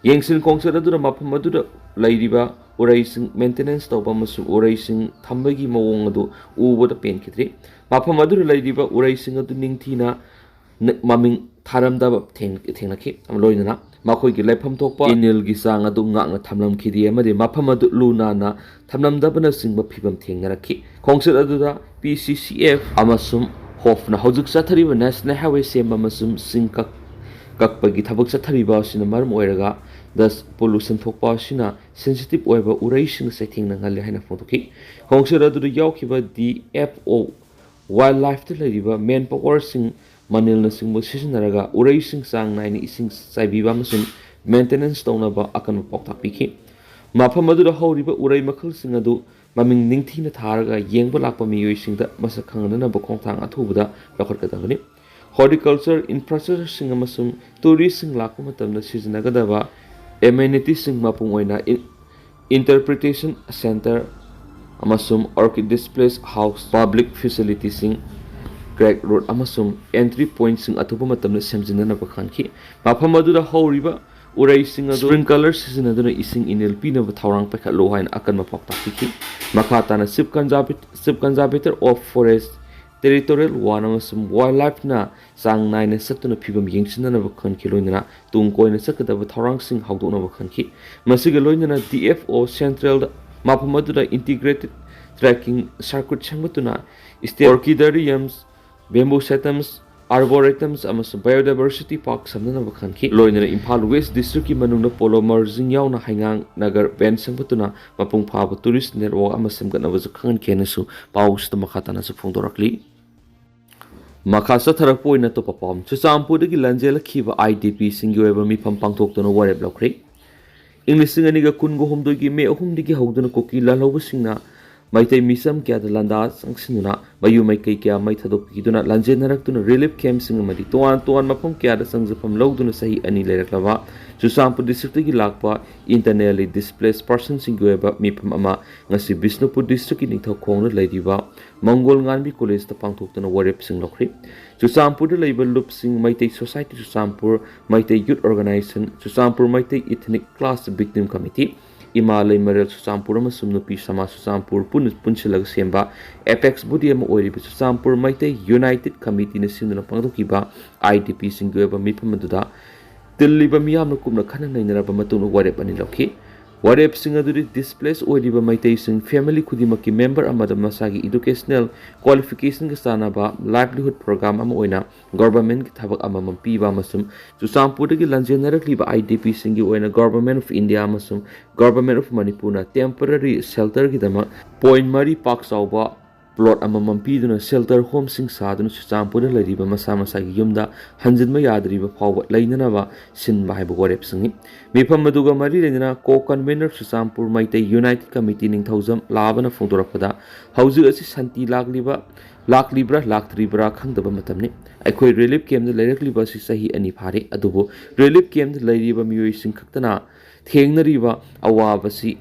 ꯌꯦꯡꯁꯤꯟ ꯈꯣꯡꯆꯠ ꯑꯗꯨꯅ ꯃꯐꯝ ꯑꯗꯨꯗ ꯂꯩꯔꯤꯕ ꯎꯔꯩꯁꯤꯡ ꯃꯦꯟꯇꯦꯅꯦꯟꯁ ꯇꯧꯕ ꯑꯃꯁꯨꯡ ꯎꯔꯩꯁꯤꯡ ꯊꯝꯕꯒꯤ ꯃꯑꯣꯡ ꯑꯗꯨ ꯎꯕꯗ ꯄꯦꯟꯈꯤꯗ꯭ꯔꯤ꯫ ꯃꯐꯝ ꯑꯗꯨꯗ ꯂꯩꯔꯤꯕ ꯎꯔꯩꯁꯤꯡ ꯑꯗꯨ ꯅꯤꯡꯊꯤꯅ ꯅ-, ꯃꯃꯤꯡ ꯊꯥꯔꯝꯗꯕ ꯊꯦꯡ-, ꯊꯦꯡꯅꯈꯤ꯫ ꯂꯣꯏꯅꯅ ꯃꯈꯣꯏꯒꯤ ꯂꯩꯐꯝ ꯊꯣꯛꯄ ꯏꯅꯤꯜꯒꯤ ꯆꯥꯡ ꯑꯗꯨ ꯉꯥꯛꯅ ꯊꯝꯂꯝꯈꯤꯗꯦ ꯑꯃꯗꯤ ꯃꯐꯝ ꯑꯗꯨ ꯂꯨ ꯅꯥꯟꯅ ꯊꯝꯂꯝꯗꯕꯅꯆꯤꯡꯕ ꯐꯤꯕꯝ ꯊꯦꯡꯅꯔꯛꯈꯤ꯫ ꯈꯣꯡꯆꯠ ꯑꯗꯨꯗ ꯄꯤ ꯁꯤ ꯁꯤ ꯑꯦꯐ ꯑꯃꯁꯨꯡ ꯍꯣꯞꯅ ꯍꯧꯖꯤꯛ ꯆꯠꯊꯔꯤꯕ ꯅꯦꯁꯅꯦꯜ ꯍꯥꯏꯋꯦ ꯁꯦꯝꯕ ꯑꯃꯁꯨꯡ ꯆꯤꯡ ꯀꯛ-, ꯀꯛꯄꯒꯤ ꯊꯕꯛ ꯆꯠꯊꯔꯤꯕ ꯑꯁꯤꯅ ꯃꯔꯝ ꯑꯣꯏꯔꯒ ꯗꯁ ꯄꯣꯂꯨꯁꯟ ꯊꯣꯛꯄ ꯑꯁꯤꯅ ꯁꯦꯟꯁꯤꯇꯤꯚ ꯑꯣꯏꯕ ꯎꯔꯩꯁꯤꯡ ꯆꯩꯊꯦꯡꯅꯍꯜꯂꯦ ꯍꯥꯏꯅ ꯐꯣꯡꯗꯣꯛꯈꯤ꯫ ꯈꯣꯡꯆꯠ ꯑꯗꯨꯗ ꯌꯥꯎꯈꯤꯕ ꯗꯤ ꯑꯦꯐ ꯑꯣ ꯋꯥꯏꯜ ꯂꯥꯏꯐꯇ ꯂꯩꯔꯤꯕ ꯃꯦꯟ ꯄꯥꯋꯔꯁꯤꯡ, ꯃꯅꯤꯜꯅꯆꯤꯡꯕ ꯁꯤꯖꯤꯟꯅꯔꯒ ꯎꯔꯩꯁꯤꯡ ꯆꯥꯡ ꯅꯥꯏꯅ ꯏꯁꯤꯡ ꯆꯥꯏꯕꯤꯕ ꯑꯃꯁꯨꯡ ꯃꯦꯟꯇꯦꯅꯦꯟꯁ ꯇꯧꯅꯕ ꯑꯀꯟꯕ ꯄꯥꯎꯇꯥꯛ ꯄꯤꯈꯤ꯫ ꯃꯐꯝ ꯑꯗꯨꯗ ꯍꯧꯔꯤꯕ ꯎꯔꯩ ꯃꯈꯜꯁꯤꯡ ꯑꯗꯨ ꯃꯃꯤꯡ ꯅꯤꯡꯊꯤꯅ ꯊꯥꯔꯒ ꯌꯦꯡꯕ ꯂꯥꯛꯄ ꯃꯤꯑꯣꯏꯁꯤꯡꯗ ꯃꯁꯛ ꯈꯪꯍꯟꯅꯕ ꯈꯣꯡꯊꯥꯡ ꯑꯊꯨꯕꯗ ꯂꯧꯈꯠꯀꯗꯕꯅꯤ꯫ ꯍꯣꯔꯇꯤꯀꯜꯆꯔ ꯏꯟꯐ꯭ꯔꯥꯁ꯭ꯇ꯭ꯔꯛꯆꯔꯁꯤꯡ ꯑꯃꯁꯨꯡ ꯇꯨꯔꯤꯁꯁꯤꯡ ꯂꯥꯛꯄ ꯃꯇꯝꯗ ꯁꯤꯖꯤꯟꯅꯒꯗꯕ ꯑꯦꯃꯦꯅꯤꯇꯤꯁꯤꯡ, ꯃꯄꯨꯡ ꯑꯣꯏꯅ ꯏꯟ-, ꯏꯟꯇꯔꯄ꯭ꯔꯤꯇꯦꯁꯟ ꯁꯦꯟꯇꯔ ꯑꯃꯁꯨꯡ ꯑꯣꯔꯀꯤꯗ ꯗꯤꯁꯄ꯭ꯂꯦ ꯍꯥꯎꯁ, ꯄꯕ꯭ꯂꯤꯛ ꯐꯦꯁꯤꯂꯤꯇꯤꯁꯤꯡ, ꯀ꯭ꯔꯦꯛ ꯔꯣꯗ ꯑꯃꯁꯨꯡ ꯑꯦꯟꯇ꯭ꯔꯤ ꯄꯣꯏꯟꯠꯁꯤꯡ ꯑꯊꯨꯕ ꯃꯇꯝꯗ ꯁꯦꯝꯖꯤꯟꯅꯅꯕ ꯈꯟꯈꯤ꯫ ꯃꯐꯝ ꯑꯗꯨꯗ ꯍꯧꯔꯤꯕ ꯎꯔꯩꯁꯤꯡ ꯑꯗꯨ ꯁ꯭ꯄ꯭ꯔꯤꯡꯀꯂꯔ ꯁꯤꯖꯤꯟꯅꯗꯨꯅ ꯏꯁꯤꯡ ꯏꯅꯤꯜ ꯄꯤꯅꯕ ꯊꯧꯔꯥꯡ ꯄꯥꯏꯈꯠꯂꯨ ꯍꯥꯏꯅ ꯑꯀꯟꯕ ꯄꯥꯎꯇꯥꯛ ꯄꯤꯈꯤ꯫ ꯃꯈꯥ ꯇꯥꯅ ꯆꯤꯐ ꯀꯟꯖꯥꯔꯕꯦ-, chief conservator of forest, territorial one ꯑꯃꯁꯨꯡ ꯋꯥꯏꯜ ꯂꯥꯏꯐꯅ ꯆꯥꯡ ꯅꯥꯏꯅ ꯆꯠꯇꯨꯅ ꯐꯤꯕꯝ ꯌꯦꯡꯁꯤꯟꯅꯅꯕ ꯈꯟꯈꯤ, ꯂꯣꯏꯅꯅ ꯇꯨꯡ ꯀꯣꯏꯅ ꯆꯠꯀꯗꯕ ꯊꯧꯔꯥꯡꯁꯤꯡ ꯍꯧꯗꯣꯛꯅꯕ ꯈꯟꯈꯤ꯫ ꯃꯁꯤꯒ ꯂꯣꯏꯅꯅ ꯗꯤ ꯑꯦꯐ ꯑꯣ ꯁꯦꯟꯇ꯭ꯔꯦꯜꯗ ꯃꯐꯝ ꯑꯗꯨꯗ ꯏꯟꯇꯤꯒ꯭ꯔꯦꯇꯦꯗ ꯇ꯭ꯔꯦꯀꯤꯡ ꯁꯔꯀ꯭ꯌꯨꯠ ꯁꯦꯝꯒꯠꯇꯨꯅ ꯏꯁꯇꯦ-, ꯑꯣꯔꯀꯤꯗꯔꯤꯌꯝꯁ, ꯕꯦꯝꯕꯨ ꯁꯦꯇꯝꯁ, ꯑꯥꯔꯕꯣꯔꯦꯇꯝꯁ ꯑꯃꯁꯨꯡ ꯕꯥꯏꯑꯣꯗꯥꯏꯕꯔꯁꯤꯇꯤ ꯄꯥꯔꯛ ꯁꯦꯝꯅꯅꯕ ꯈꯟꯈꯤ꯫ ꯂꯣꯏꯅꯅ ꯏꯝꯐꯥꯜ ꯋꯦꯁ꯭ꯠ ꯗꯤꯁꯇ꯭ꯔꯤꯛꯀꯤ ꯃꯅꯨꯡꯗ ꯄꯣꯂꯣ ꯃꯔꯖꯤꯡ ꯌꯥꯎꯅ ꯍꯩꯉꯥꯡ ꯅꯒꯔ ꯕꯦꯟ ꯁꯦꯝꯒꯠꯇꯨꯅ ꯃꯄꯨꯡ ꯐꯥꯕ ꯇꯨꯔꯤꯁ ꯅꯦꯠꯋꯥꯔꯛ ꯑꯃ ꯁꯦꯝꯒꯠꯅꯕꯁꯨ ꯈꯪꯍꯟꯈꯤ ꯍꯥꯏꯅꯁꯨ ꯄꯥꯎꯁꯤꯗ ꯃꯈꯥ ꯇꯥꯅꯁꯨ ꯐꯣꯡꯗꯣꯔꯛꯂꯤ꯫ ꯃꯈꯥ ꯆꯠꯊꯔꯛꯄ ꯑꯣꯏꯅ ꯑꯇꯣꯞꯄ ꯄꯥꯎ, ꯆꯨꯔꯆꯥꯟꯄꯨꯔꯗꯒꯤ ꯂꯥꯟꯖꯦꯜꯂꯛꯈꯤꯕ ꯑꯥꯏ ꯗꯤ ꯄꯤꯁꯤꯡꯒꯤ ꯑꯣꯏꯕ ꯃꯤꯐꯝ ꯄꯥꯡꯊꯣꯛꯇꯨꯅ ꯋꯥꯔꯦꯞ ꯂꯧꯈ꯭ꯔꯦ꯫ ꯏꯪ ꯂꯤꯁꯤꯡ ꯑꯅꯤꯒ ꯀꯨꯟꯒ ꯍꯨꯝꯗꯣꯏꯒꯤ ꯃꯦ ꯑꯍꯨꯝꯗꯒꯤ ꯍꯧꯗꯨꯅ ꯀꯨꯀꯤ ꯂꯥꯜꯍꯧꯕꯁꯤꯡꯅ ꯃꯩꯇꯩ ꯃꯤꯆꯝ ꯀꯌꯥꯗ ꯂꯥꯟꯗꯥ ꯆꯪꯁꯤꯟꯗꯨꯅ ꯃꯌꯨꯝ ꯃꯩꯀꯩ ꯀꯌꯥ ꯃꯩ ꯊꯥꯗꯣꯛꯄꯤꯗꯨꯅ ꯂꯥꯟꯖꯦꯟꯅꯔꯛꯇꯨꯅ ꯔꯤꯂꯤꯐ ꯀꯦꯝꯞꯁꯤꯡ ꯑꯃꯗꯤ ꯇꯣꯉꯥꯟ ꯇꯣꯉꯥꯟꯕ ꯃꯐꯝ ꯀꯌꯥꯗ ꯆꯪꯖꯐꯝ ꯂꯧꯗꯨꯅ ꯆꯍꯤ ꯑꯅꯤ ꯂꯩꯔꯛꯂꯕ ꯆꯨꯔꯆꯥꯟꯄꯨꯔ ꯗꯤꯁꯇ꯭ꯔꯤꯛꯇꯒꯤ ꯂꯥꯛꯄ ꯏꯟꯇꯔꯅꯦꯜꯂꯤ ꯗꯤꯁꯄ꯭ꯂꯦꯁ ꯄꯥꯔꯁꯟꯁꯤꯡꯒꯤ ꯑꯣꯏꯕ ꯃꯤꯐꯝ ꯑꯃ ꯉꯁꯤ ꯕꯤꯁꯅꯨꯄꯨꯔ ꯗꯤꯁꯇ꯭ꯔꯤꯛꯀꯤ ꯅꯤꯡꯊꯧꯈꯣꯡꯗ ꯂꯩꯔꯤꯕ ꯃꯪꯒꯣꯜ ꯉꯥꯟꯕꯤ ꯀꯣꯂꯦꯖꯇ ꯄꯥꯡꯊꯣꯛꯇꯨꯅ ꯋꯥꯔꯦꯞꯁꯤꯡ ꯂꯧꯈ꯭ꯔꯦ꯫ ꯆꯨꯔꯆꯥꯟꯄꯨꯔꯗ ꯂꯩꯕ ꯂꯨꯞꯁꯤꯡ, Meitei society Churachandpur, Meitei youth organisation Churachandpur, Meitei ethnic class victim committee, Ima Leimarel Churachandpur ꯑꯃꯁꯨꯡ ꯅꯨꯄꯤ ꯁꯃꯥꯖ ꯆꯨꯔꯆꯥꯟꯄꯨꯔ ꯄꯨꯟꯅ ꯄꯨꯟꯁꯤꯜꯂꯒ ꯁꯦꯝꯕ ꯑꯦꯄꯦꯛꯁ ꯕꯣꯗꯤ ꯑꯃ ꯑꯣꯏꯔꯤꯕ ꯆꯨꯔꯆꯥꯟꯄꯨꯔ ꯃꯩꯇꯩ ꯌꯨꯅꯥꯏꯇꯦꯗ ꯀꯃꯤꯇꯤꯅ ꯁꯤꯟꯗꯨꯅ ꯄꯥꯡꯊꯣꯛꯈꯤꯕ ꯑꯥꯏ ꯗꯤ ꯄꯤꯁꯤꯡꯒꯤ ꯑꯣꯏꯕ ꯃꯤꯐꯝ ꯑꯗꯨꯗ ꯇꯤꯜꯂꯤꯕ ꯃꯤꯌꯥꯝꯅ ꯀꯨꯞꯅ ꯈꯟꯅ ꯅꯩꯅꯔꯕ ꯃꯇꯨꯡꯗ ꯋꯥꯔꯦꯞ ꯑꯅꯤ ꯂꯧꯈꯤ꯫ ꯋꯥꯔꯦꯞꯁꯤꯡ ꯑꯗꯨꯗꯤ ꯗꯤꯁꯄ꯭ꯂꯦꯁ ꯑꯣꯏꯔꯤꯕ ꯃꯩꯇꯩꯁꯤꯡ ꯐꯦꯃꯤꯂꯤ ꯈꯨꯗꯤꯡꯃꯛꯀꯤ ꯃꯦꯝꯕꯔ ꯑꯃꯗ ꯃꯁꯥꯒꯤ ꯏꯗꯨꯀꯦꯁꯅꯦꯜ ꯀ꯭ꯋꯥꯂꯤꯐꯤꯀꯦꯁꯟꯒ ꯆꯥꯟꯅꯕ ꯂꯥꯏꯚꯂꯤꯍꯨꯗ ꯄ꯭ꯔꯣꯒ꯭ꯔꯥꯝ ꯑꯃ ꯑꯣꯏꯅ ꯒꯣꯚꯔꯟꯃꯦꯟꯠꯀꯤ ꯊꯕꯛ ꯑꯃꯃꯝ ꯄꯤꯕ ꯑꯃꯁꯨꯡ ꯆꯨꯔꯆꯥꯟꯄꯨꯔꯗꯒꯤ ꯂꯥꯟꯖꯦꯟꯅꯔꯛꯂꯤꯕ ꯑꯥꯏ ꯗꯤ ꯄꯤꯁꯤꯡꯒꯤ ꯑꯣꯏꯅ ꯒꯣꯚꯔꯟꯃꯦꯟꯠ ꯑꯣꯐ ꯏꯟꯗꯤꯌꯥ ꯑꯃꯁꯨꯡ ꯒꯣꯚꯔꯟꯃꯦꯟꯠ ꯑꯣꯐ ꯃꯅꯤꯄꯨꯔꯅ ꯇꯦꯝꯄꯔꯔꯤ ꯁꯦꯜꯇꯔꯒꯤꯗꯃꯛ ꯄꯣꯏꯟꯠ ꯃꯔꯤ ꯄꯥꯛ ꯆꯥꯎꯕ plot ꯑꯃꯃꯝ ꯄꯤꯗꯨꯅ shelter homeꯁꯤꯡ ꯁꯥꯗꯨꯅ ꯆꯨꯔꯆꯥꯟꯄꯨꯔꯗ ꯂꯩꯔꯤꯕ ꯃꯁꯥ ꯃꯁꯥꯒꯤ ꯌꯨꯝꯗ ꯍꯟꯖꯤꯟꯕ ꯌꯥꯗ꯭ꯔꯤꯕ ꯐꯥꯎꯕ ꯂꯩꯅꯅꯕ ꯁꯤꯟꯕ ꯍꯥꯏꯕ ꯋꯥꯔꯦꯞꯁꯤꯡꯅꯤ꯫ ꯃꯤꯐꯝ ꯑꯗꯨꯒ ꯃꯔꯤ ꯂꯩꯅꯅ co-convener Churachandpur Meitei United Committee ꯅꯤꯡꯊꯧꯖꯝ ꯂꯥꯕꯅ ꯐꯣꯡꯗꯣꯔꯛꯄꯗ, ꯍꯧꯖꯤꯛ ꯑꯁꯤ ꯁꯥꯟꯇꯤ ꯂꯥꯛꯂꯤꯕ, ꯂꯥꯛꯂꯤꯕ꯭ꯔꯥ ꯂꯥꯛꯇ꯭ꯔꯤꯕ꯭ꯔꯥ ꯈꯪꯗꯕ ꯃꯇꯝꯅꯤ꯫ ꯑꯩꯈꯣꯏ relief campꯇ ꯂꯩꯔꯛꯂꯤꯕ ꯑꯁꯤ ꯆꯍꯤ ꯑꯅꯤ ꯐꯥꯔꯦ, ꯑꯗꯨꯕꯨ relief campꯇ ꯂꯩꯔꯤꯕ ꯃꯤꯑꯣꯏꯁꯤꯡ ꯈꯛꯇꯅ ꯊꯦꯡꯅꯔꯤꯕ ꯑꯋꯥꯕꯁꯤ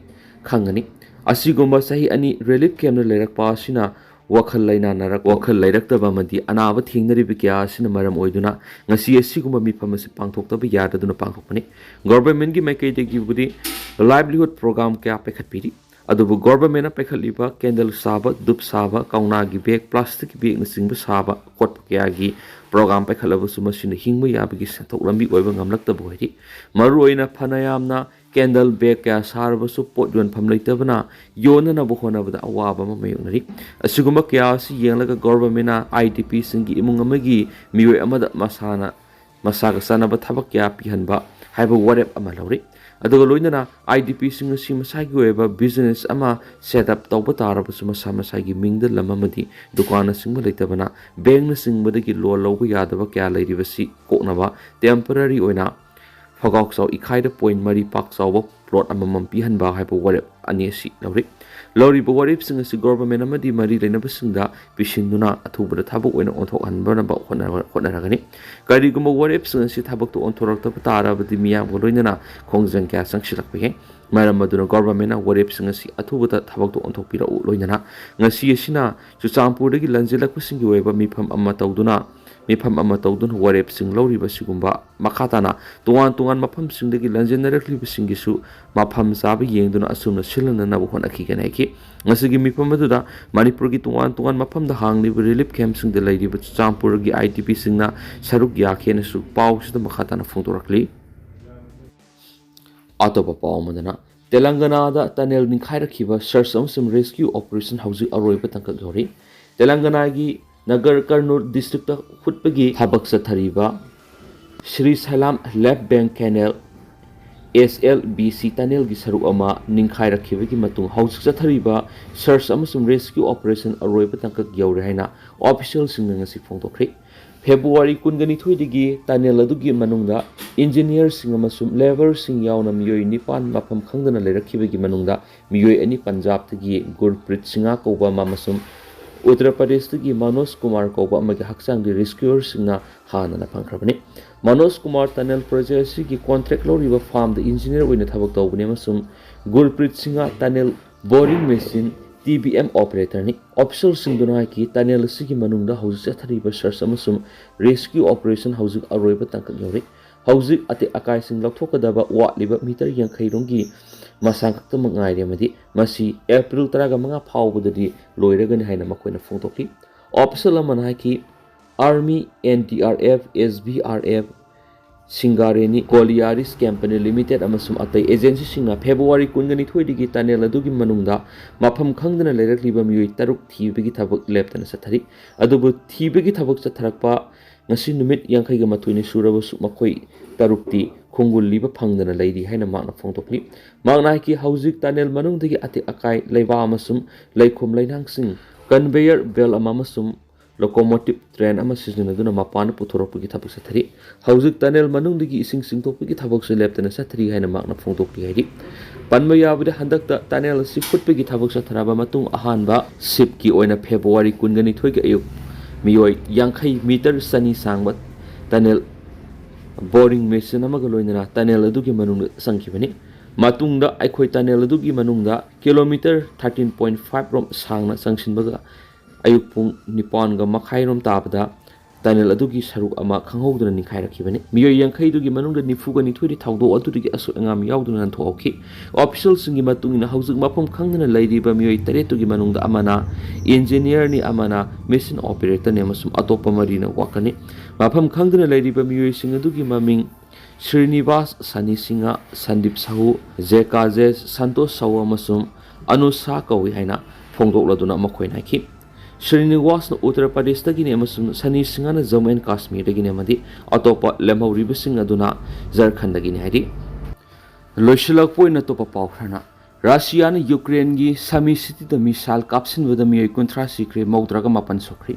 ꯈꯪꯒꯅꯤ꯫ ꯑꯁꯤꯒꯨꯝꯕ ꯆꯍꯤ ꯑꯅꯤ relief campꯇ ꯂꯩꯔꯛꯄ ꯑꯁꯤꯅ ꯋꯥꯈꯜ ꯂꯩꯅꯥ ꯅꯥꯔꯛ-, ꯋꯥꯈꯜ ꯂꯩꯔꯛꯇꯕ ꯑꯃꯗꯤ ꯑꯅꯥꯕ ꯊꯦꯡꯅꯔꯤꯕ ꯀꯌꯥ ꯑꯁꯤꯅ ꯃꯔꯝ ꯑꯣꯏꯗꯨꯅ ꯉꯁꯤ ꯑꯁꯤꯒꯨꯝꯕ ꯃꯤꯐꯝ ꯑꯁꯤ ꯄꯥꯡꯊꯣꯛꯇꯕ ꯌꯥꯗꯗꯨꯅ ꯄꯥꯡꯊꯣꯛꯄꯅꯤ꯫ Governmentꯀꯤ ꯃꯥꯏꯀꯩꯗꯒꯤꯕꯨꯗꯤ livelihood program ꯀꯌꯥ ꯄꯥꯏꯈꯠꯄꯤꯔꯤ꯫ ꯑꯗꯨꯕꯨ governmentꯅ ꯄꯥꯏꯈꯠꯂꯤꯕ candle ꯁꯥꯕ, ꯙꯨꯞ ꯁꯥꯕ, ꯀꯧꯅꯥꯒꯤ bag, plasticꯀꯤ bagꯅꯆꯤꯡꯕ ꯁꯥꯕ ꯈꯣꯠꯄ ꯀꯌꯥꯒꯤ program ꯄꯥꯏꯈꯠꯂꯕꯁꯨ ꯃꯁꯤꯅ ꯍꯤꯡꯕ ꯌꯥꯕꯒꯤ ꯁꯦꯟꯊꯣꯛ ꯂꯝꯕꯤ ꯑꯣꯏꯕ ꯉꯝꯂꯛꯇꯕ ꯑꯣꯏꯔꯤ꯫ ꯃꯔꯨꯑꯣꯏꯅ ꯐꯅꯌꯥꯝꯅ candle bag ꯀꯌꯥ ꯁꯥꯔꯕꯁꯨ ꯄꯣꯠ ꯌꯣꯟꯐꯝ ꯂꯩꯇꯕꯅ ꯌꯣꯟꯅꯅꯕ ꯍꯣꯠꯅꯕꯗ ꯑꯋꯥꯕ ꯑꯃ ꯃꯥꯌꯣꯛꯅꯔꯤ꯫ ꯑꯁꯤꯒꯨꯝꯕ ꯀꯌꯥ ꯑꯁꯤ ꯌꯦꯡꯂꯒ governmentꯅ IDPꯁꯤꯡꯒꯤ ꯏꯃꯨꯡ ꯑꯃꯒꯤ ꯃꯤꯑꯣꯏ ꯑꯃꯗ ꯃꯁꯥꯅ, ꯃꯁꯥꯒ ꯆꯥꯟꯅꯕ ꯊꯕꯛ ꯀꯌꯥ ꯄꯤꯍꯟꯕ ꯍꯥꯏꯕ ꯋꯥꯔꯦꯞ ꯑꯃ ꯂꯧꯔꯤ꯫ ꯑꯗꯨꯒ ꯂꯣꯏꯅꯅ IDPꯁꯤꯡ ꯑꯁꯤ ꯃꯁꯥꯒꯤ ꯑꯣꯏꯕ business ꯑꯃ set up ꯇꯧꯕ ꯇꯥꯔꯕꯁꯨ ꯃꯁꯥ ꯃꯁꯥꯒꯤ ꯃꯤꯡꯗ ꯂꯝ ꯑꯃꯗꯤ ꯗꯨꯀꯥꯟꯅꯆꯤꯡꯕ ꯂꯩꯇꯕꯅ bankꯅꯆꯤꯡꯕꯗꯒꯤ loan ꯂꯧꯕ ꯌꯥꯗꯕ ꯀꯌꯥ ꯂꯩꯔꯤꯕꯁꯤ ꯀꯣꯛꯅꯕ temporary ꯑꯣꯏꯅ ꯐꯒꯥꯎꯆꯥꯎ ꯏꯈꯥꯏꯗ point ꯃꯔꯤ ꯄꯥꯛ ꯆꯥꯎꯕ plot ꯑꯃꯃꯝ ꯄꯤꯍꯟꯕ ꯍꯥꯏꯕ ꯋꯥꯔꯦꯞ ꯑꯅꯤ ꯑꯁꯤ ꯂꯧꯔꯤ꯫ ꯂꯧꯔꯤꯕ ꯋꯥꯔꯦꯞꯁꯤꯡ ꯑꯁꯤ government ꯑꯃꯗꯤ ꯃꯔꯤ ꯂꯩꯅꯕꯁꯤꯡꯗ ꯄꯤꯁꯤꯟꯗꯨꯅ ꯑꯊꯨꯕꯗ ꯊꯕꯛ ꯑꯣꯏꯅ ꯑꯣꯟꯊꯣꯛꯍꯟꯕꯅꯕ ꯍꯣꯠꯅ-, ꯍꯣꯠꯅꯔꯒꯅꯤ꯫ ꯀꯔꯤꯒꯨꯝꯕ ꯋꯥꯔꯦꯞꯁꯤꯡ ꯑꯁꯤ ꯊꯕꯛꯇ ꯑꯣꯟꯊꯣꯔꯛꯇꯕ ꯇꯥꯔꯕꯗꯤ ꯃꯤꯌꯥꯝꯒ ꯂꯣꯏꯅꯅ ꯈꯣꯡꯖꯪ ꯀꯌꯥ ꯆꯪꯁꯤꯜꯂꯛꯄ ꯌꯥꯏ꯫ ꯃꯔꯝ ꯑꯗꯨꯅ governmentꯅ ꯋꯥꯔꯦꯞꯁꯤꯡ ꯑꯁꯤ ꯑꯊꯨꯕꯗ ꯊꯕꯛꯇ ꯑꯣꯟꯊꯣꯛꯄꯤꯔꯛꯎ꯫ ꯂꯣꯏꯅꯅ ꯉꯁꯤ ꯑꯁꯤꯅ ꯆꯨꯔꯆꯥꯟꯄꯨꯔꯗꯒꯤ ꯂꯟꯖꯦꯜꯂꯛꯄꯁꯤꯡꯒꯤ ꯑꯣꯏꯕ ꯃꯤꯐꯝ ꯑꯃ ꯇꯧꯗꯨꯅ, ꯃꯤꯐꯝ ꯑꯃ ꯇꯧꯗꯨꯅ ꯋꯥꯔꯦꯞꯁꯤꯡ ꯂꯧꯔꯤꯕ ꯑꯁꯤꯒꯨꯝꯕ ꯃꯈꯥ ꯇꯥꯅ ꯇꯣꯉꯥꯟ ꯇꯣꯉꯥꯟ ꯃꯐꯝꯁꯤꯡꯗꯒꯤ ꯂꯟꯖꯦꯟꯅꯔꯛꯂꯤꯕꯁꯤꯡꯒꯤꯁꯨ ꯃꯐꯝ ꯆꯥꯕ ꯌꯦꯡꯗꯨꯅ ꯑꯁꯨꯝꯅ ꯁꯤꯜꯍꯟꯅꯅꯕ ꯍꯣꯠꯅꯈꯤꯒꯅꯤ ꯍꯥꯏꯈꯤ꯫ ꯉꯁꯤꯒꯤ ꯃꯤꯐꯝ ꯑꯗꯨꯗ ꯃꯅꯤꯄꯨꯔꯒꯤ ꯇꯣꯉꯥꯟ ꯇꯣꯉꯥꯟ ꯃꯐꯝꯗ ꯍꯥꯡꯂꯤꯕ relief campꯁꯤꯡꯗ ꯂꯩꯔꯤꯕ ꯆꯨꯔꯆꯥꯟꯄꯨꯔꯒꯤ IDPꯁꯤꯡꯅ ꯁꯔꯨꯛ ꯌꯥꯈꯤꯅꯁꯨ ꯄꯥꯎꯁꯤꯗ ꯃꯈꯥ ꯇꯥꯅ ꯐꯣꯡꯗꯣꯔꯛꯂꯤ꯫ ꯑꯇꯣꯞꯄ ꯄꯥꯎ ꯑꯃꯗꯅ, ꯇꯦꯂꯪꯒꯅꯥꯗ tunnel ꯅꯤꯡꯈꯥꯏꯔꯛꯈꯤꯕ search ꯑꯃꯁꯨꯡ rescue operation ꯍꯧꯖꯤꯛ ꯑꯔꯣꯏꯕ ꯇꯥꯡꯀꯛ ꯌꯧꯔꯤ꯫ ꯇꯦꯂꯪꯒꯅꯥꯒꯤ ꯅꯒꯔ ꯀꯔꯅꯨꯜ districtꯇ ꯍꯨꯠꯄꯒꯤ ꯊꯕꯛ ꯆꯠꯊꯔꯤꯕ ꯁ꯭ꯔꯤ ꯁꯥꯏꯂꯥꯝ left bank canal, ꯑꯦꯁ ꯑꯦꯜ ꯕꯤ ꯁꯤ tunnelꯒꯤ ꯁꯔꯨꯛ ꯑꯃ ꯅꯤꯡꯈꯥꯏꯔꯛꯈꯤꯕꯒꯤ ꯃꯇꯨꯡ ꯍꯧꯖꯤꯛ ꯆꯠꯊꯔꯤꯕ search ꯑꯃꯁꯨꯡ rescue operation ꯑꯔꯣꯏꯕ ꯇꯥꯡꯀꯛ ꯌꯧꯔꯦ ꯍꯥꯏꯅ officialꯁꯤꯡꯅ ꯉꯁꯤ ꯐꯣꯡꯗꯣꯛꯈ꯭ꯔꯦ꯫ February ꯀꯨꯟꯒ ꯅꯤꯊꯣꯏꯗꯒꯤ tunnel ꯑꯗꯨꯒꯤ ꯃꯅꯨꯡꯗ engineerꯁꯤꯡ ꯑꯃꯁꯨꯡ labourꯁꯤꯡ ꯌꯥꯎꯅ ꯃꯤꯑꯣꯏ ꯅꯤꯄꯥꯟ ꯃꯐꯝ ꯈꯪꯗꯅ ꯂꯩꯔꯛꯈꯤꯕꯒꯤ ꯃꯅꯨꯡꯗ ꯃꯤꯑꯣꯏ ꯑꯅꯤ ꯄꯟꯖꯥꯕꯇꯒꯤ ꯒꯨꯔꯄ꯭ꯔꯤꯠ ꯁꯤꯡꯍ ꯀꯧꯕ ꯑꯃ ꯑꯃꯁꯨꯡ ꯎꯠꯇꯔ ꯄ꯭ꯔꯗꯦꯁꯇꯒꯤ ꯃꯅꯣꯖ ꯀꯨꯃꯥꯔ ꯀꯧꯕ ꯑꯃꯒꯤ ꯍꯛꯆꯥꯡꯗꯤ rescuerꯁꯤꯡꯅ ꯍꯥꯟꯅꯅ ꯐꯪꯈ꯭ꯔꯕꯅꯤ꯫ ꯃꯅꯣꯖ ꯀꯨꯃꯥꯔ tunnel project ꯑꯁꯤꯒꯤ contract ꯂꯧꯔꯤꯕ firmꯗ engineer ꯑꯣꯏꯅ ꯊꯕꯛ ꯇꯧꯕꯅꯤ ꯑꯃꯁꯨꯡ Gurpreet Singh tunnel boring machine T B M operatorꯅꯤ꯫ Officialꯁꯤꯡꯗꯨꯅ ꯍꯥꯏꯈꯤ, tunnel ꯑꯁꯤꯒꯤ ꯃꯅꯨꯡꯗ ꯍꯧꯖꯤꯛ ꯆꯠꯊꯔꯤꯕ search ꯑꯃꯁꯨꯡ rescue operation ꯍꯧꯖꯤꯛ ꯑꯔꯣꯏꯕ ꯇꯥꯡꯀꯛ ꯌꯧꯔꯤ꯫ ꯍꯧꯖꯤꯛ ꯑꯇꯦꯛ ꯑꯀꯥꯏꯁꯤꯡ ꯂꯧꯊꯣꯛꯀꯗꯕ ꯋꯥꯠꯂꯤꯕ meter ꯌꯥꯡꯈꯩ ꯔꯣꯝꯒꯤ ꯃꯁꯥꯡ ꯈꯛꯇꯃꯛ ꯉꯥꯏꯔꯦ ꯑꯃꯗꯤ ꯃꯁꯤ April ꯇꯔꯥꯒ ꯃꯉꯥ ꯐꯥꯎꯕꯗꯗꯤ ꯂꯣꯏꯔꯒꯅꯤ ꯍꯥꯏꯅ ꯃꯈꯣꯏꯅ ꯐꯣꯡꯗꯣꯛꯈꯤ꯫ Official ꯑꯃꯅ ꯍꯥꯏꯈꯤ, Army, N D R F, S B R F, Singareni Collieries Company Limited ꯑꯃꯁꯨꯡ ꯑꯇꯩ agencyꯁꯤꯡꯅ February ꯀꯨꯟꯒ ꯅꯤꯊꯣꯏꯗꯒꯤ tunnel ꯑꯗꯨꯒꯤ ꯃꯅꯨꯡꯗ ꯃꯐꯝ ꯈꯪꯗꯅ ꯂꯩꯔꯛꯂꯤꯕ ꯃꯤꯑꯣꯏ ꯇꯔꯨꯛ ꯊꯤꯕꯒꯤ ꯊꯕꯛ ꯂꯦꯞꯇꯅ ꯆꯠꯊꯔꯤ꯫ ꯑꯗꯨꯕꯨ ꯊꯤꯕꯒꯤ ꯊꯕꯛ ꯆꯠꯊꯔꯛꯄ ꯉꯁꯤ ꯅꯨꯃꯤꯠ ꯌꯥꯡꯈꯩꯒ ꯃꯥꯊꯣꯏꯅꯤ ꯁꯨꯔꯕꯁꯨ ꯃꯈꯣꯏ ꯇꯔꯨꯛꯇꯤ ꯈꯣꯡꯒꯨꯜ ꯂꯤꯕ ꯐꯪꯗꯅ ꯂꯩꯔꯤ ꯍꯥꯏꯅ ꯃꯍꯥꯛꯅ ꯐꯣꯡꯗꯣꯛꯂꯤ꯫ ꯃꯍꯥꯛꯅ ꯍꯥꯏꯈꯤ, ꯍꯧꯖꯤꯛ tunnel ꯃꯅꯨꯡꯗꯒꯤ ꯑꯇꯦꯛ ꯑꯀꯥꯏ, ꯂꯩꯕꯥꯛ ꯑꯃꯁꯨꯡ ꯂꯩꯈꯣꯝ ꯂꯩꯅꯥꯡꯁꯤꯡ conveyor belt ꯑꯃ ꯑꯃꯁꯨꯡ locomotive train ꯑꯃ ꯁꯤꯖꯤꯟꯅꯗꯨꯅ ꯃꯄꯥꯟꯗ ꯄꯨꯊꯣꯔꯛꯄꯒꯤ ꯊꯕꯛ ꯆꯠꯊꯔꯤ꯫ ꯍꯧꯖꯤꯛ tunnel ꯃꯅꯨꯡꯗꯒꯤ ꯏꯁꯤꯡ ꯆꯤꯡꯊꯣꯛꯄꯒꯤ ꯊꯕꯛꯁꯨ ꯂꯦꯞꯇꯅ ꯆꯠꯊꯔꯤ ꯍꯥꯏꯅ ꯃꯍꯥꯛꯅ ꯐꯣꯡꯗꯣꯛꯂꯤ ꯍꯥꯏꯔꯤ꯫ ꯄꯟꯕ ꯌꯥꯕꯗꯤ, ꯍꯟꯗꯛꯇ tunnel ꯑꯁꯤ ꯐꯨꯠꯄꯒꯤ ꯊꯕꯛ ꯆꯠꯊꯔꯕ ꯃꯇꯨꯡ ꯑꯍꯥꯟꯕ shiftꯀꯤ ꯑꯣꯏꯅ February ꯀꯨꯟꯒ ꯅꯤꯊꯣꯏꯒꯤ ꯑꯌꯨꯛ ꯃꯤꯑꯣꯏ ꯌꯥꯡꯈꯩ, meter ꯆꯅꯤ ꯁꯥꯡꯕ tunnel boring machine ꯑꯃꯒ ꯂꯣꯏꯅꯅ tunnel ꯑꯗꯨꯒꯤ ꯃꯅꯨꯡꯗ ꯆꯪꯈꯤꯕꯅꯤ꯫ ꯃꯇꯨꯡꯗ ꯑꯩꯈꯣꯏ tunnel ꯑꯗꯨꯒꯤ ꯃꯅꯨꯡꯗ kilometre thirteen point five ꯔꯣꯝ ꯁꯥꯡꯅ ꯆꯪꯁꯤꯟꯕꯒ ꯑꯌꯨꯛ ꯄꯨꯡ ꯅꯤꯄꯥꯟꯒ ꯃꯈꯥꯏꯔꯣꯝ ꯇꯥꯕꯗ tunnel ꯑꯗꯨꯒꯤ ꯁꯔꯨꯛ ꯑꯃ ꯈꯪꯍꯧꯗꯅ ꯅꯤꯡꯈꯥꯏꯔꯛꯈꯤꯕꯅꯤ꯫ ꯃꯤꯑꯣꯏ ꯌꯥꯡꯈꯩꯗꯨꯒꯤ ꯃꯅꯨꯡꯗ ꯅꯤꯐꯨꯒ ꯅꯤꯊꯣꯏꯗꯤ ꯊꯧꯗꯣꯛ ꯑꯗꯨꯗꯒꯤ ꯑꯁꯣꯏ ꯑꯉꯥꯝ ꯌꯥꯎꯗꯅ ꯅꯥꯟꯊꯣꯛꯍꯧꯈꯤ꯫ Officialꯁꯤꯡꯒꯤ ꯃꯇꯨꯡ ꯏꯟꯅ, ꯍꯧꯖꯤꯛ ꯃꯐꯝ ꯈꯪꯗꯅ ꯂꯩꯔꯤꯕ ꯃꯤꯑꯣꯏ ꯇꯔꯦꯠꯇꯨꯒꯤ ꯃꯅꯨꯡꯗ ꯑꯃꯅ engineerꯅꯤ, ꯑꯃꯅ machine operatorꯅꯤ ꯑꯃꯁꯨꯡ ꯑꯇꯣꯞꯄ ꯃꯔꯤꯅ workerꯅꯤ꯫ ꯃꯐꯝ ꯈꯪꯗꯅ ꯂꯩꯔꯤꯕ ꯃꯤꯑꯣꯏꯁꯤꯡ ꯑꯗꯨꯒꯤ ꯃꯃꯤꯡ ꯁ꯭ꯔꯤꯅꯤꯕꯥꯁ ꯁꯅꯤ ꯁꯤꯡꯍ, ꯁꯟꯗꯤꯞ ꯁꯥꯍꯨ, ꯖꯦꯀꯥꯖꯦꯁ ꯁꯟꯇꯣꯁ ꯁꯥꯍꯨ ꯑꯃꯁꯨꯡ ꯑꯅꯨꯁꯥ ꯀꯧꯏ ꯍꯥꯏꯅ ꯐꯣꯡꯗꯣꯛꯂꯗꯨꯅ ꯃꯈꯣꯏꯅ ꯍꯥꯏꯈꯤ꯫ ꯁ꯭ꯔꯤꯅꯤꯋꯥꯁꯅ ꯎꯠꯇꯔ ꯄ꯭ꯔꯗꯦꯁꯇꯒꯤꯅꯤ ꯑꯃꯁꯨꯡ ꯁꯅꯤ ꯁꯤꯡꯍꯅ ꯖꯝꯃꯨ ꯑꯦꯟ ꯀꯥꯁꯃꯤꯔꯗꯒꯤꯅꯤ ꯑꯃꯗꯤ ꯑꯇꯣꯞꯄ ꯂꯦꯝꯍꯧꯔꯤꯕꯁꯤꯡ ꯑꯗꯨꯅ ꯖꯔꯈꯟꯗꯒꯤꯅꯤ ꯍꯥꯏꯔꯤ꯫ ꯂꯣꯏꯁꯤꯜꯂꯛꯄ ꯑꯣꯏꯅ ꯑꯇꯣꯞꯄ ꯄꯥꯎ ꯈꯔꯅ, ꯔꯁꯤꯌꯥꯅ ꯌꯨꯀ꯭ꯔꯦꯟꯒꯤ ꯁꯃꯤ ꯁꯤꯇꯤꯗ ꯃꯤꯁꯥꯏꯜ ꯀꯥꯞꯁꯤꯟꯕꯗ ꯃꯤꯑꯣꯏ ꯀꯨꯟꯊ꯭ꯔꯥ ꯁꯤꯈ꯭ꯔꯦ, ꯃꯧꯗ꯭ꯔꯥꯒ ꯃꯥꯄꯟ ꯁꯣꯛꯈ꯭ꯔꯦ꯫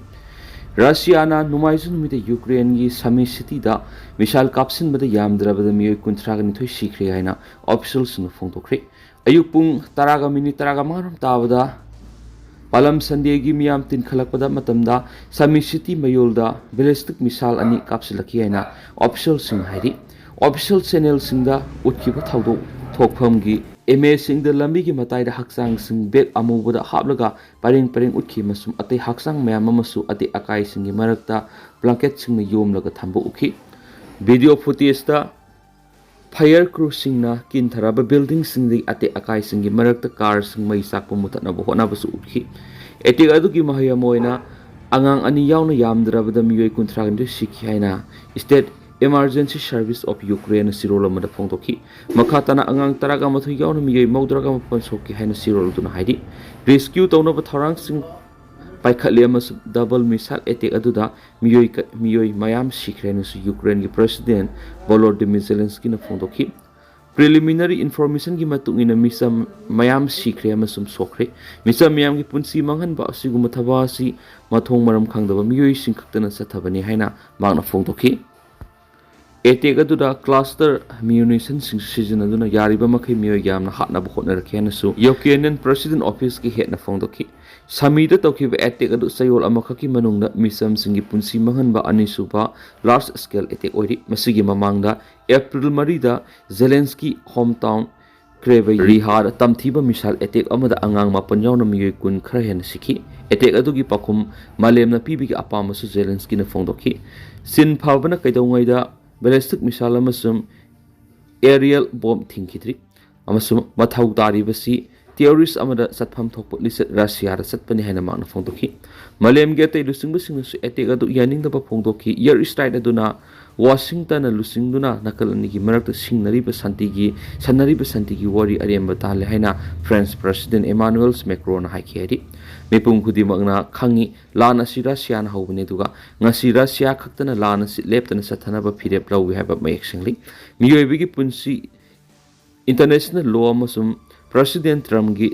ꯔꯁꯤꯌꯥꯅ ꯅꯣꯡꯃꯥꯏꯖꯤꯡ ꯅꯨꯃꯤꯠꯇ ꯌꯨꯀ꯭ꯔꯦꯟꯒꯤ ꯁꯃꯤ ꯁꯤꯇꯤꯗ ꯃꯤꯁꯥꯏꯜ ꯀꯥꯞꯁꯤꯟꯕꯗ ꯌꯥꯝꯗ꯭ꯔꯕꯗ ꯃꯤꯑꯣꯏ ꯀꯨꯟꯊ꯭ꯔꯥꯒ ꯅꯤꯊꯣꯏ ꯁꯤꯈ꯭ꯔꯦ ꯍꯥꯏꯅ ꯑꯣꯐꯤꯁꯤꯌꯦꯜꯁꯤꯡꯅ ꯐꯣꯡꯗꯣꯛꯈ꯭ꯔꯦ꯫ ꯑꯌꯨꯛ ꯄꯨꯡ ꯇꯔꯥꯒ ꯃꯤꯅꯤꯠ ꯇꯔꯥꯒ ꯃꯉꯥꯔꯣꯝ ꯇꯥꯕꯗ ꯄꯥꯂꯝ ꯁꯟꯗꯦꯒꯤ ꯃꯤꯌꯥꯝ ꯇꯤꯟꯈꯠꯂꯛꯄꯗ ꯃꯇꯝꯗ ꯁꯃꯤ ꯁꯤꯇꯤ ꯃꯌꯣꯜꯗ ꯕꯦꯂꯤꯁꯇꯤꯛ ꯃꯤꯁꯥꯏꯜ ꯑꯅꯤ ꯀꯥꯞꯁꯤꯜꯂꯛꯈꯤ ꯍꯥꯏꯅ ꯑꯣꯐꯤꯁꯤꯌꯦꯜꯁꯤꯡꯅ ꯍꯥꯏꯔꯤ꯫ ꯑꯣꯐꯤꯁꯤꯌꯦꯜ ꯆꯦꯅꯦꯜꯁꯤꯡꯗ ꯎꯠꯈꯤꯕ ꯊꯧꯗꯣꯛ ꯊꯣꯛꯐꯝꯒꯤ ꯏꯃꯦꯖꯁꯤꯡꯗ ꯂꯝꯕꯤꯒꯤ ꯃꯇꯥꯏꯗ ꯍꯛꯆꯥꯡꯁꯤꯡ ꯕꯦꯒ ꯑꯃꯨꯕꯗ ꯍꯥꯞꯂꯒ ꯄꯔꯦꯡ ꯄꯔꯦꯡ ꯎꯠꯈꯤ ꯑꯃꯁꯨꯡ ꯑꯇꯩ ꯍꯛꯆꯥꯡ ꯃꯌꯥꯝ ꯑꯃꯁꯨ ꯑꯇꯦꯛ ꯑꯀꯥꯏꯁꯤꯡꯒꯤ ꯃꯔꯛꯇ ꯕ꯭ꯂꯥꯡꯀꯦꯠꯁꯤꯡꯅ ꯌꯣꯝꯂꯒ ꯊꯝꯕ ꯎꯈꯤ꯫ ꯚꯤꯗꯤꯑꯣ ꯐꯨꯇꯦꯖꯇ ꯐꯥꯌꯔ ꯀ꯭ꯔꯨꯁꯤꯡꯅ ꯀꯤꯟꯊꯔꯕ ꯕꯤꯜꯗꯤꯡꯁꯤꯡꯗꯒꯤ ꯑꯇꯦꯛ ꯑꯀꯥꯏꯁꯤꯡꯒꯤ ꯃꯔꯛꯇ ꯀꯥꯔꯁꯤꯡ ꯃꯩ ꯆꯥꯛꯄ ꯃꯨꯊꯠꯅꯕ ꯍꯣꯠꯅꯕꯁꯨ ꯎꯠꯈꯤ꯫ ꯑꯦꯇꯦꯛ ꯑꯗꯨꯒꯤ ꯃꯍꯩ ꯑꯃ ꯑꯣꯏꯅ ꯑꯉꯥꯡ ꯑꯅꯤ ꯌꯥꯎꯅ ꯌꯥꯝꯗ꯭ꯔꯕꯗ ꯃꯤꯑꯣꯏ ꯀꯨꯟꯊ꯭ꯔꯥ ꯍꯨꯝꯗꯣꯏ ꯁꯤꯈꯤ ꯍꯥꯏꯅ State Emergency Service of Ukraine ꯆꯦꯔꯣꯜ ꯑꯃꯗ ꯐꯣꯡꯗꯣꯛꯈꯤ꯫ ꯃꯈꯥ ꯇꯥꯅ ꯑꯉꯥꯡ ꯇꯔꯥꯒ ꯃꯥꯊꯣꯏ ꯌꯥꯎꯅ ꯃꯤꯑꯣꯏ ꯃꯧꯗ꯭ꯔꯥꯒ ꯃꯥꯄꯟ ꯁꯣꯛꯈꯤ ꯍꯥꯏꯅ ꯆꯦꯔꯣꯜ ꯑꯗꯨꯅ ꯍꯥꯏꯔꯤ꯫ ꯔꯦꯁꯀ꯭ꯌꯨ ꯇꯧꯅꯕ ꯊꯧꯔꯥꯡꯁꯤꯡ ꯄꯥꯏꯈꯠꯂꯤ ꯑꯃꯁꯨꯡ ꯗꯕꯜ ꯃꯤꯁꯥꯏꯜ ꯑꯦꯇꯦꯛ ꯑꯗꯨꯗ ꯃꯤꯑꯣꯏ ꯀ-, ꯃꯤꯑꯣꯏ ꯃꯌꯥꯝ ꯁꯤꯈ꯭ꯔꯦ ꯍꯥꯏꯅꯁꯨ ꯌꯨꯀ꯭ꯔꯦꯟꯒꯤ ꯄ꯭ꯔꯦꯁꯤꯗꯦꯟ ꯚꯣꯂꯣꯗꯤꯃꯤꯔ ꯖꯦꯂꯦꯟꯁꯀꯤꯅ ꯐꯣꯡꯗꯣꯛꯈꯤ꯫ ꯄ꯭ꯔꯤꯂꯤꯃꯤꯅꯔꯤ ꯏꯟꯐꯣꯔꯃꯦꯁꯟꯒꯤ ꯃꯇꯨꯡ ꯏꯟꯅ ꯃꯤꯆꯝ ꯃꯌꯥꯝ ꯁꯤꯈ꯭ꯔꯦ ꯑꯃꯁꯨꯡ ꯁꯣꯛꯈ꯭ꯔꯦ꯫ ꯃꯤꯆꯝ ꯃꯌꯥꯝꯒꯤ ꯄꯨꯟꯁꯤ ꯃꯥꯡꯍꯟꯕ ꯑꯁꯤꯒꯨꯝꯕ ꯊꯕꯛ ꯑꯁꯤ ꯃꯊꯣꯡ ꯃꯔꯝ ꯈꯪꯗꯕ ꯃꯤꯑꯣꯏꯁꯤꯡ ꯈꯛꯇꯅ ꯆꯠꯊꯕꯅꯤ ꯍꯥꯏꯅ ꯃꯍꯥꯛꯅ ꯐꯣꯡꯗꯣꯛꯈꯤ꯫ ꯑꯦꯇꯦꯛ ꯑꯗꯨꯗ ꯀ꯭ꯂꯥꯁꯇꯔ ꯃ꯭ꯌꯨꯅꯤꯁꯟꯁꯤꯡ ꯁꯤꯖꯤꯟꯅꯗꯨꯅ ꯌꯥꯔꯤꯕ ꯃꯈꯩ ꯃꯤꯑꯣꯏ ꯌꯥꯝꯅ ꯍꯥꯠꯅꯕ ꯍꯣꯠꯅꯔꯛꯈꯤ ꯍꯥꯏꯅꯁꯨ ꯌꯨꯀ꯭ꯔꯦꯅꯤꯌꯟ ꯄ꯭ꯔꯦꯁꯤꯗꯦꯟ ꯑꯣꯐꯤꯁꯀꯤ ꯍꯦꯠꯅ ꯐꯣꯡꯗꯣꯛꯈꯤ꯫ ꯁꯃꯤꯗ ꯇꯧꯈꯤꯕ ꯑꯦꯇꯦꯛ ꯑꯗꯨ ꯆꯌꯣꯜ ꯑꯃꯈꯛꯀꯤ ꯃꯅꯨꯡꯗ ꯃꯤꯆꯝꯁꯤꯡꯒꯤ ꯄꯨꯟꯁꯤ ꯃꯥꯡꯍꯟꯕ ꯑꯅꯤꯁꯨꯕ ꯂꯥꯔꯖ ꯁ꯭ꯀꯦꯜ ꯑꯦꯇꯦꯛ ꯑꯣꯏꯔꯤ꯫ ꯃꯁꯤꯒꯤ ꯃꯃꯥꯡꯗ ꯑꯦꯄ꯭ꯔꯤꯜ ꯃꯔꯤꯗ ꯖꯦꯂꯦꯟꯁꯀꯤ ꯍꯣꯝ ꯇꯥꯎꯟ ꯀ꯭ꯔꯦꯕ ꯔꯤꯍꯥꯗ ꯇꯝꯊꯤꯕ ꯃꯤꯁꯥꯏꯜ ꯑꯦꯇꯦꯛ ꯑꯃꯗ ꯑꯉꯥꯡ ꯃꯥꯄꯟ ꯌꯥꯎꯅ ꯃꯤꯑꯣꯏ ꯀꯨꯟ ꯈꯔ ꯍꯦꯟꯅ ꯁꯤꯈꯤ꯫ ꯑꯦꯇꯦꯛ ꯑꯗꯨꯒꯤ ꯄꯥꯎꯈꯨꯝ ꯃꯥꯂꯦꯝꯅ ꯄꯤꯕꯒꯤ ꯑꯄꯥꯝꯕꯁꯨ ꯖꯦꯂꯦꯟꯁꯀꯤꯅ ꯐꯣꯡꯗꯣꯛꯈꯤ꯫ ꯆꯤꯟ ꯐꯕꯅ ꯀꯩꯗꯧꯉꯩꯗ ꯕꯦꯂꯤꯁꯇꯤꯛ ꯃꯤꯁꯥꯏꯜ ꯑꯃꯁꯨꯡ ꯑꯦꯔꯤꯌꯦꯜ ꯕꯣꯝ ꯊꯤꯡꯈꯤꯗ꯭ꯔꯤ ꯑꯃꯁꯨꯡ ꯃꯊꯧ ꯇꯥꯔꯤꯕꯁꯤ ꯇꯦꯔꯣꯔꯤꯁ ꯑꯃꯗ ꯆꯠꯐꯝ ꯊꯣꯛꯄ ꯂꯤꯆꯠ ꯔꯁꯤꯌꯥꯗ ꯆꯠꯄꯅꯤ ꯍꯥꯏꯅ ꯃꯍꯥꯛꯅ ꯐꯣꯡꯗꯣꯛꯈꯤ꯫ ꯃꯥꯂꯦꯝꯒꯤ ꯑꯇꯩ ꯂꯨꯆꯤꯡꯕꯁꯤꯡꯅꯁꯨ ꯑꯦꯇꯦꯛ ꯑꯗꯨ ꯌꯥꯅꯤꯡꯗꯕ ꯐꯣꯡꯗꯣꯛꯈꯤ꯫ ꯏꯌꯔ ꯁ꯭ꯇ꯭ꯔꯥꯏꯛ ꯑꯗꯨꯅ ꯋꯥꯁꯤꯡꯇꯟꯅ ꯂꯨꯆꯤꯡꯗꯨꯅ ꯅꯥꯀꯜ ꯑꯅꯤꯒꯤ ꯃꯔꯛꯇ ꯁꯤꯡꯅꯔꯤꯕ ꯁꯥꯟꯇꯤꯒꯤ, ꯁꯥꯟꯅꯔꯤꯕ ꯁꯥꯟꯇꯤꯒꯤ ꯋꯥꯔꯤ ꯑꯔꯦꯝꯕ ꯇꯥꯍꯜꯂꯦ ꯍꯥꯏꯅ ꯐ꯭ꯔꯦꯟꯁ ꯄ꯭ꯔꯦꯁꯤꯗꯦꯟ ꯏꯃꯥꯅꯨꯑꯦꯜ ꯃꯦꯀ꯭ꯔꯣꯟꯅ ꯍꯥꯏꯈꯤ ꯍꯥꯏꯔꯤ꯫ ꯃꯤꯄꯨꯝ ꯈꯨꯗꯤꯡꯃꯛꯅ ꯈꯪꯏ, ꯂꯥꯟ ꯑꯁꯤ ꯔꯁꯤꯌꯥꯅ ꯍꯧꯕꯅꯤ, ꯑꯗꯨꯒ ꯉꯁꯤ ꯔꯁꯤꯌꯥ ꯈꯛꯇꯅ ꯂꯥꯟ ꯑꯁꯤ ꯂꯦꯞꯇꯅ ꯆꯠꯊꯅꯕ ꯐꯤꯔꯦꯞ ꯂꯧꯏ ꯍꯥꯏꯕ ꯃꯌꯦꯛ ꯁꯦꯡꯂꯤ꯫ ꯃꯤꯑꯣꯏꯕꯒꯤ ꯄꯨꯟꯁꯤ ꯏꯟꯇꯔꯅꯦꯁꯅꯦꯜ ꯂꯣ ꯑꯃꯁꯨꯡ ꯄ꯭ꯔꯦꯁꯤꯗꯦꯟ ꯇ꯭ꯔꯝꯞꯀꯤ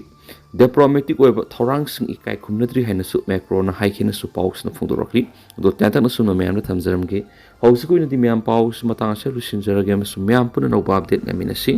ꯗꯤꯄ꯭ꯂꯣꯃꯦꯇꯤꯛ ꯑꯣꯏꯕ ꯊꯧꯔꯥꯡꯁꯤꯡ ꯏꯀꯥꯏ ꯈꯨꯝꯅꯗ꯭ꯔꯤ ꯍꯥꯏꯅꯁꯨ ꯃꯦꯀ꯭ꯔꯣꯟꯅ ꯍꯥꯏꯈꯤꯅꯁꯨ ꯄꯥꯎꯁꯤꯅ ꯐꯣꯡꯗꯣꯔꯛꯂꯤ꯫ ꯑꯗꯣ ꯇꯦꯟꯇꯛꯅ ꯁꯨꯝꯅ ꯃꯌꯥꯝꯗ ꯊꯝꯖꯔꯝꯒꯦ꯫ ꯍꯧꯖꯤꯛꯀꯤ ꯑꯣꯏꯅꯗꯤ ꯃꯌꯥꯝ ꯄꯥꯎꯁꯤ ꯃꯇꯥꯡ ꯑꯁꯤꯗ ꯂꯣꯏꯁꯤꯟꯖꯔꯒꯦ ꯑꯃꯁꯨꯡ ꯃꯌꯥꯝ ꯄꯨꯟꯅ ꯑꯅꯧꯕ ꯑꯞꯗꯦꯠ ꯉꯥꯏꯃꯤꯟꯅꯁꯤ꯫